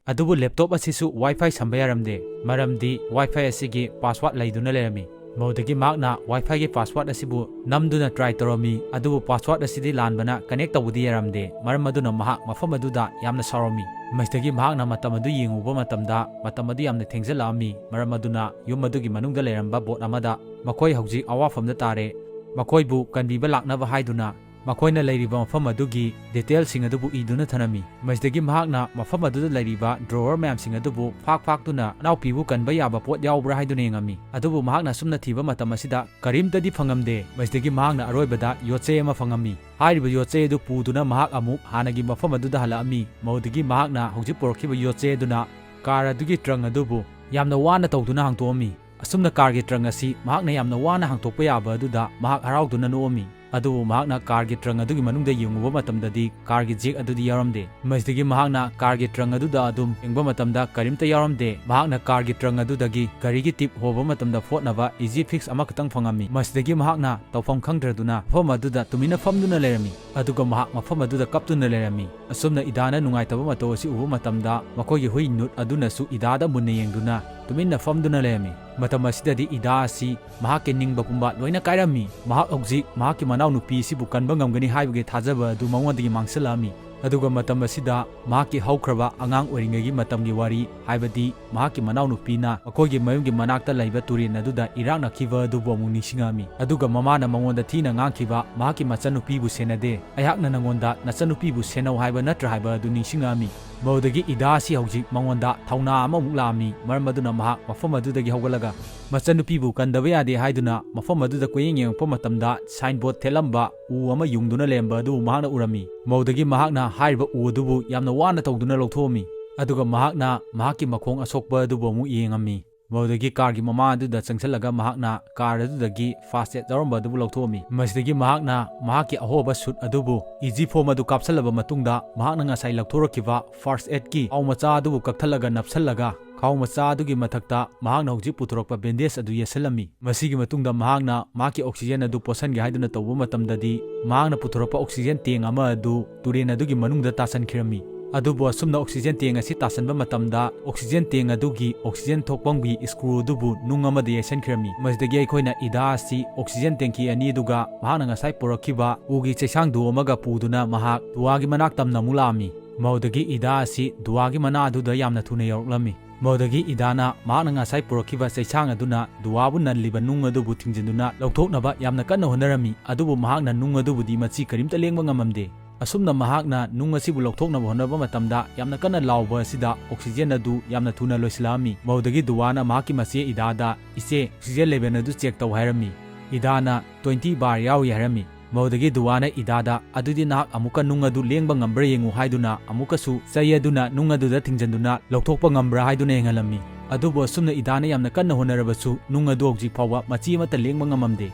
ꯑꯗꯨꯕꯨ laptop ꯑꯁꯤꯁꯨ Wi-Fi ꯁꯝꯕ ꯌꯥꯔꯝꯗꯦ, ꯃꯔꯝꯗꯤ Wi-Fi ꯑꯁꯤꯒꯤ password ꯂꯩꯗꯨꯅ ꯂꯩꯔꯝꯃꯤ꯫ ꯃꯗꯨꯗꯒꯤ ꯃꯍꯥꯛꯅ Wi-Fi ꯒꯤ password ꯑꯁꯤꯕꯨ ꯅꯝꯗꯨꯅ try ꯇꯧꯔꯝꯃꯤ, ꯑꯗꯨꯕꯨ password ꯑꯁꯤꯗꯤ ꯂꯥꯟꯕꯅ connect ꯇꯧꯕꯗꯤ ꯌꯥꯔꯝꯗꯦ꯫ ꯃꯔꯝ ꯑꯗꯨꯅ ꯃꯍꯥꯛ ꯃꯐꯝ ꯑꯗꯨꯗ ꯌꯥꯝꯅ ꯁꯥꯎꯔꯝꯃꯤ꯫ ꯃꯁꯤꯗꯒꯤ ꯃꯍꯥꯛꯅ ꯃꯇꯝ ꯑꯗꯨ ꯌꯦꯡꯉꯨꯕ ꯃꯇꯝꯗ ꯃꯇꯝ ꯑꯗꯨ ꯌꯥꯝꯅ ꯊꯦꯡꯖꯤꯜꯂꯛꯑꯝꯃꯤ꯫ ꯃꯔꯝ ꯑꯗꯨꯅ ꯌꯨꯝ ꯑꯗꯨꯒꯤ ꯃꯅꯨꯡꯗ ꯂꯩꯔꯝꯕ board ꯑꯃꯗ ꯃꯈꯣꯏ ꯍꯧꯖꯤꯛ ꯑꯋꯥꯐꯝꯗ ꯇꯥꯔꯦ, ꯃꯈꯣꯏꯕꯨ ꯀꯟꯕꯤꯕ ꯂꯥꯛꯅꯕ ꯍꯥꯏꯗꯨꯅ ꯃꯈꯣꯏꯅ ꯂꯩꯔꯤꯕ ꯃꯐꯝ ꯑꯗꯨꯒꯤ detail ꯁꯤꯡ ꯑꯗꯨꯕꯨ ꯏꯗꯨꯅ ꯊꯅꯝꯃꯤ꯫ ꯃꯁꯤꯗꯒꯤ ꯃꯍꯥꯛꯅ ꯃꯐꯝ ꯑꯗꯨꯗ ꯂꯩꯔꯤꯕ drawer ꯃꯌꯥꯝꯁꯤꯡ ꯑꯗꯨꯕꯨ ꯐꯥꯛ ꯐꯥꯛꯇꯨꯅ ꯃꯅꯥꯎꯄꯤꯕꯨ ꯀꯟꯕ ꯌꯥꯕ ꯄꯣꯠ ꯌꯥꯎꯕ꯭ꯔꯥ ꯍꯥꯏꯗꯨꯅ ꯌꯦꯡꯉꯝꯃꯤ꯫ ꯑꯗꯨꯕꯨ ꯃꯍꯥꯛꯅ ꯑꯁꯨꯝꯅ ꯊꯤꯕ ꯃꯇꯝ ꯑꯁꯤꯗ ꯀꯔꯤꯝꯇꯗꯤ ꯐꯪꯉꯝꯗꯦ꯫ ꯃꯁꯤꯗꯒꯤ ꯃꯍꯥꯛꯅ ꯑꯔꯣꯏꯕꯗ ꯌꯣꯠꯆꯩ ꯑꯃ ꯐꯪꯉꯝꯃꯤ꯫ ꯍꯥꯏꯔꯤꯕ ꯌꯣꯠꯆꯩ ꯑꯗꯨ ꯄꯨꯗꯨꯅ ꯃꯍꯥꯛ ꯑꯃꯨꯛ ꯍꯥꯟꯅꯒꯤ ꯃꯐꯝ ꯑꯗꯨꯗ ꯍꯜꯂꯛꯑꯝꯃꯤ꯫ ꯃꯗꯨꯗꯒꯤ ꯃꯍꯥꯛꯅ ꯍꯧꯖꯤꯛ ꯄꯨꯔꯛꯈꯤꯕ ꯌꯣꯠꯆꯩ ꯑꯗꯨꯅ car ꯑꯗꯨꯒꯤ trunk ꯑꯗꯨꯕꯨ ꯌꯥꯝꯅ ꯋꯥꯅ ꯇꯧꯗꯨꯅ ꯍꯥꯡꯇꯣꯛꯑꯝꯃꯤ꯫ ꯑꯁꯨꯝꯅ car ꯒꯤ trunk ꯑꯁꯤ ꯃꯍꯥꯛꯅ ꯌꯥꯝꯅ ꯋꯥꯅ ꯍꯥꯡꯇꯣꯛꯄ ꯌꯥꯕ ꯑꯗꯨꯗ ꯃꯍꯥꯛ ꯍꯔꯥꯎꯗꯨꯅ ꯅꯣꯛꯑꯝꯃꯤ꯫ ꯑꯗꯨꯕꯨ ꯃꯍꯥꯛꯅ car ꯒꯤ trunk ꯑꯗꯨꯒꯤ ꯃꯅꯨꯡꯗ ꯌꯦꯡꯉꯨꯕ ꯃꯇꯝꯗꯗꯤ car ꯒꯤ jack ꯑꯗꯨꯗꯤ ꯌꯥꯎꯔꯝꯗꯦ꯫ ꯃꯁꯤꯗꯒꯤ ꯃꯍꯥꯛꯅ car ꯒꯤ trunk ꯑꯗꯨꯗ ꯑꯗꯨꯝ ꯌꯦꯡꯕ ꯃꯇꯝꯗ ꯀꯔꯤꯝꯇ ꯌꯥꯎꯔꯝꯗꯦ꯫ ꯃꯍꯥꯛꯅ car ꯒꯤ trunk ꯑꯗꯨꯗꯒꯤ ꯒꯥꯔꯤꯒꯤ tip ꯍꯣꯕ ꯃꯇꯝꯗ ꯐꯣꯠꯅꯕ easy fix ꯑꯃꯈꯛꯇꯪ ꯐꯪꯉꯝꯃꯤ꯫ ꯃꯁꯤꯗꯒꯤ ꯃꯍꯥꯛꯅ ꯇꯧꯐꯝ ꯈꯪꯗ꯭ꯔꯗꯨꯅ ꯃꯐꯝ ꯑꯗꯨꯗ ꯇꯨꯃꯤꯟꯅ ꯐꯝꯗꯨꯅ ꯂꯩꯔꯝꯃꯤ꯫ ꯑꯗꯨꯒ ꯃꯍꯥꯛ ꯃꯐꯝ ꯑꯗꯨꯗ ꯀꯞꯇꯨꯅ ꯂꯩꯔꯝꯃꯤ꯫ ꯑꯁꯨꯝꯅ ꯏꯗꯥꯅ ꯅꯨꯡꯉꯥꯏꯇꯕ ꯃꯇꯧ ꯑꯁꯤ ꯎꯕ ꯃꯇꯝꯗ ꯃꯈꯣꯏꯒꯤ ꯍꯨꯏ ꯅꯨꯠ ꯑꯗꯨꯅꯁꯨ ꯏꯗꯥꯗ ꯃꯨꯟꯅ ꯌꯦꯡꯗꯨꯅ ꯇꯨꯃꯤꯟꯅ ꯐꯝꯗꯨꯅ ꯂꯩꯔꯝꯃꯤ꯫ ꯃꯇꯝ ꯑꯁꯤꯗꯗꯤ ꯏꯗꯥ ꯑꯁꯤ ꯃꯍꯥꯛꯀꯤ ꯅꯤꯡꯕ ꯄꯨꯝꯕ ꯂꯣꯏꯅ ꯀꯥꯏꯔꯝꯃꯤ꯫ ꯃꯍꯥꯛ ꯍꯧꯖꯤꯛ ꯃꯍꯥꯛꯀꯤ ꯃꯅꯥꯎꯅꯨꯄꯤ ꯑꯁꯤꯕꯨ ꯀꯟꯕ ꯉꯝꯒꯅꯤ ꯍꯥꯏꯕꯒꯤ ꯊꯥꯖꯕ ꯑꯗꯨ ꯃꯉꯣꯟꯗꯒꯤ ꯃꯥꯡꯁꯤꯜꯂꯛꯑꯝꯃꯤ꯫ ꯑꯗꯨꯒ ꯃꯇꯝ ꯑꯁꯤꯗ ꯃꯍꯥꯛꯀꯤ ꯍꯧꯈ꯭ꯔꯕ ꯑꯉꯥꯡ ꯑꯣꯏꯔꯤꯉꯩꯒꯤ ꯃꯇꯝꯒꯤ ꯋꯥꯔꯤ, ꯍꯥꯏꯕꯗꯤ ꯃꯍꯥꯛꯀꯤ ꯃꯅꯥꯎꯅꯨꯄꯤꯅ ꯃꯈꯣꯏꯒꯤ ꯃꯌꯨꯝꯒꯤ ꯃꯅꯥꯛꯇ ꯂꯩꯕ ꯇꯨꯔꯦꯜ ꯑꯗꯨꯗ ꯏꯔꯥꯛꯅꯈꯤꯕ ꯑꯗꯨꯕꯨ ꯑꯃꯨꯛ ꯅꯤꯡꯁꯤꯡꯉꯛꯑꯝꯃꯤ꯫ ꯑꯗꯨꯒ ꯃꯃꯥꯅ ꯃꯉꯣꯟꯗ ꯊꯤꯅ ꯉꯥꯡꯈꯤꯕ ꯃꯍꯥꯛꯀꯤ ꯃꯆꯟꯅꯨꯄꯤꯕꯨ ꯁꯦꯟꯅꯗꯦ, ꯑꯩꯍꯥꯛꯅ ꯅꯉꯣꯟꯗ ꯅꯆꯟꯅꯨꯄꯤꯕꯨ ꯁꯦꯟꯅꯧ ꯍꯥꯏꯕ ꯅꯠꯇ꯭ꯔꯥ ꯍꯥꯏꯕ ꯑꯗꯨ ꯅꯤꯡꯁꯤꯡꯉꯛꯑꯝꯃꯤ꯫ ꯃꯗꯨꯗꯒꯤ ꯏꯗꯥ ꯑꯁꯤ ꯍꯧꯖꯤꯛ ꯃꯉꯣꯟꯗ ꯊꯧꯅꯥ ꯑꯃꯃꯨꯛ ꯂꯥꯛꯑꯝꯃꯤ꯫ ꯃꯔꯝ ꯑꯗꯨꯅ ꯃꯍꯥꯛ ꯃꯐꯝ ꯑꯗꯨꯗꯒꯤ ꯍꯧꯒꯠꯂꯒ ꯃꯆꯟꯅꯨꯄꯤꯕꯨ ꯀꯟꯗꯕ ꯌꯥꯗꯦ ꯍꯥꯏꯗꯨꯅ ꯃꯐꯝ ꯑꯗꯨꯗ ꯀꯣꯏꯌꯦꯡ ꯌꯦꯡꯉꯛꯄ ꯃꯇꯝꯗ signboard ꯊꯦꯠꯂꯝꯕ ꯎ ꯑꯃ ꯌꯨꯡꯗꯨꯅ ꯂꯩꯔꯝꯕ ꯑꯗꯨꯕꯨ ꯃꯍꯥꯛꯅ ꯎꯔꯝꯃꯤ꯫ ꯃꯗꯨꯗꯒꯤ ꯃꯍꯥꯛꯅ ꯍꯥꯏꯔꯤꯕ ꯎ ꯑꯗꯨꯕꯨ ꯌꯥꯝꯅ ꯋꯥꯅ ꯇꯧꯗꯨꯅ ꯂꯧꯊꯣꯛꯑꯝꯃꯤ꯫ ꯑꯗꯨꯒ ꯃꯍꯥꯛꯅ ꯃꯍꯥꯛꯀꯤ ꯃꯈꯣꯡ ꯑꯁꯣꯛꯄ ꯑꯗꯨꯕꯨ ꯑꯃꯨꯛ ꯌꯦꯡꯉꯝꯃꯤ꯫ ꯃꯗꯨꯗꯒꯤ car ꯒꯤ ꯃꯃꯥ ꯑꯗꯨꯗ ꯆꯪꯁꯤꯜꯂꯒ ꯃꯍꯥꯛꯅ car ꯑꯗꯨꯗꯒꯤ first aid ꯌꯥꯎꯔꯝꯕ ꯑꯗꯨꯕꯨ ꯂꯧꯊꯣꯛꯑꯝꯃꯤ꯫ ꯃꯁꯤꯗꯒꯤ ꯃꯍꯥꯛꯅ ꯃꯍꯥꯛꯀꯤ ꯑꯍꯣꯕ suit ꯑꯗꯨꯕꯨ easy form ꯑꯗꯨ ꯀꯥꯞꯁꯤꯜꯂꯕ ꯃꯇꯨꯡꯗ ꯃꯍꯥꯛꯅ ꯉꯁꯥꯏ ꯂꯧꯊꯣꯔꯛꯈꯤꯕ first aid ꯀꯤ ꯈꯥꯎ ꯃꯆꯥ ꯑꯗꯨꯕꯨ ꯀꯛꯊꯠꯂꯒ ꯅꯞꯁꯤꯜꯂꯒ ꯈꯥꯎ ꯃꯆꯥ ꯑꯗꯨꯒꯤ ꯃꯊꯛꯇ ꯃꯍꯥꯛꯅ ꯍꯧꯖꯤꯛ ꯄꯨꯊꯣꯔꯛꯄ ꯕꯦꯟꯗꯦꯖ ꯑꯗꯨ ꯌꯦꯠꯁꯜꯂꯝꯃꯤ꯫ ꯃꯁꯤꯒꯤ ꯃꯇꯨꯡꯗ ꯃꯍꯥꯛꯅ ꯃꯍꯥꯛꯀꯤ ꯑꯣꯛꯁꯤꯖꯦꯟ ꯑꯗꯨ ꯄꯣꯠꯁꯟꯒꯦ ꯍꯥꯏꯗꯨꯅ ꯇꯧꯕ ꯃꯇꯝꯗꯗꯤ, ꯃꯍꯥꯛꯅ ꯄꯨꯊꯣꯔꯛꯄ ꯑꯣꯛꯁꯤꯖꯦꯟ ꯇꯦꯡ ꯑꯃ ꯑꯗꯨ ꯇꯨꯔꯦꯟ ꯑꯗꯨꯒꯤ ꯃꯅꯨꯡꯗ ꯇꯥꯁꯟꯈꯤꯔꯝꯃꯤ꯫ ꯑꯗꯨꯕꯨ ꯑꯁꯨꯝꯅ ꯑꯣꯛꯁꯤꯖꯦꯟ ꯇꯦꯡ ꯑꯁꯤ ꯇꯥꯁꯟꯕ ꯃꯇꯝꯗ, ꯑꯣꯛꯁꯤꯖꯦꯟ ꯇꯦꯡ ꯑꯗꯨꯒꯤ ꯑꯣꯛꯁꯤꯖꯦꯟ ꯊꯣꯛꯐꯝꯒꯤ ꯁ꯭ꯀ꯭ꯔꯨ ꯑꯗꯨꯕꯨ ꯅꯨꯡ ꯑꯃꯗ ꯌꯩꯁꯟꯈꯤꯔꯝꯃꯤ꯫ ꯃꯁꯤꯗꯒꯤ ꯑꯩꯈꯣꯏꯅ ꯏꯗꯥ ꯑꯁꯤ ꯑꯣꯛꯁꯤꯖꯦꯟ ꯇꯦꯡꯀꯤ ꯑꯅꯤ ꯑꯗꯨꯒ ꯃꯍꯥꯛꯅ ꯉꯁꯥꯏ ꯄꯨꯔꯛꯈꯤꯕ ꯎꯒꯤ ꯆꯩꯁꯥꯡꯗꯨ ꯑꯃꯒ ꯄꯨꯗꯨꯅ ꯃꯍꯥꯛ ꯗꯨꯋꯥꯒꯤ ꯃꯅꯥꯛ ꯇꯝꯅ ꯑꯃꯨꯛ ꯂꯥꯛꯑꯝꯃꯤ꯫ ꯃꯗꯨꯗꯒꯤ ꯏꯗꯥ ꯑꯁꯤ ꯗꯨꯋꯥꯒꯤ ꯃꯅꯥ ꯑꯗꯨꯗ ꯌꯥꯝꯅ ꯊꯨꯅ ꯌꯧꯔꯛꯂꯝꯃꯤ꯫ ꯃꯗꯨꯗꯒꯤ ꯏꯗꯥꯅ ꯃꯍꯥꯛꯅ ꯉꯁꯥꯏ ꯄꯨꯔꯛꯈꯤꯕ ꯆꯩꯁꯥꯡ ꯑꯗꯨꯅ ꯗꯨꯋꯥꯕꯨ ꯅꯜꯂꯤꯕ ꯅꯨꯡ ꯑꯗꯨꯕꯨ ꯊꯤꯡꯖꯤꯟꯗꯨꯅ ꯂꯧꯊꯣꯛꯅꯕ ꯌꯥꯝꯅ ꯀꯟꯅ ꯍꯣꯠꯅꯔꯝꯃꯤ, ꯑꯗꯨꯕꯨ ꯃꯍꯥꯛꯅ ꯅꯨꯡ ꯑꯗꯨꯕꯨꯗꯤ ꯃꯆꯤ ꯀꯔꯤꯝꯇ ꯂꯦꯡꯕ ꯉꯝꯃꯝꯗꯦ꯫ ꯑꯁꯨꯝꯅ ꯃꯍꯥꯛꯅ ꯅꯨꯡ ꯑꯁꯤꯕꯨ ꯂꯧꯊꯣꯛꯅꯕ ꯍꯣꯠꯅꯕ ꯃꯇꯝꯗ, ꯌꯥꯝꯅ ꯀꯟꯅ ꯂꯥꯎꯕ ꯑꯁꯤꯗ ꯑꯣꯛꯁꯤꯖꯦꯟ ꯑꯗꯨ ꯌꯥꯝꯅ ꯊꯨꯅ ꯂꯣꯏꯁꯤꯜꯂꯛꯑꯝꯃꯤ꯫ ꯃꯗꯨꯗꯒꯤ ꯗꯨꯋꯥꯅ ꯃꯍꯥꯛꯀꯤ ꯃꯆꯦ ꯏꯗꯥꯗ, "ꯏꯆꯦ, ꯑꯣꯛꯁꯤꯖꯦꯟ ꯂꯦꯚꯦꯜ ꯑꯗꯨ ꯆꯦꯛ ꯇꯧ" ꯍꯥꯏꯔꯝꯃꯤ꯫ ꯏꯗꯥꯅ, "ꯇ꯭ꯋꯦꯟꯇꯤ ꯕꯥꯔ ꯌꯥꯎꯔꯤ" ꯍꯥꯏꯔꯝꯃꯤ꯫ ꯃꯗꯨꯗꯒꯤ ꯗꯨꯋꯥꯅ ꯏꯗꯥꯗ, "ꯑꯗꯨꯗꯤ ꯅꯍꯥꯛ ꯑꯃꯨꯛꯀ ꯅꯨꯡ ꯑꯗꯨ ꯂꯦꯡꯕ ꯉꯝꯕ꯭ꯔꯥ ꯌꯦꯡꯉꯨ" ꯍꯥꯏꯗꯨꯅ ꯑꯃꯨꯛꯀꯁꯨ ꯆꯩ ꯑꯗꯨꯅ ꯅꯨꯡ ꯑꯗꯨꯗ ꯊꯤꯡꯖꯤꯟꯗꯨꯅ ꯂꯧꯊꯣꯛꯄ ꯉꯝꯕ꯭ꯔꯥ ꯍꯥꯏꯗꯨꯅ ꯌꯦꯡꯍꯜꯂꯝꯃꯤ꯫ ꯑꯗꯨꯕꯨ ꯑꯁꯨꯝꯅ ꯏꯗꯥꯅ ꯌꯥꯝꯅ ꯀꯟꯅ ꯍꯣꯠꯅꯔꯕꯁꯨ, ꯅꯨꯡ ꯑꯗꯨ ꯍꯧꯖꯤꯛ ꯐꯥꯎꯕ ꯃꯆꯤ ꯑꯃꯠꯇ ꯂꯦꯡꯕ ꯉꯝꯃꯝꯗꯦ꯫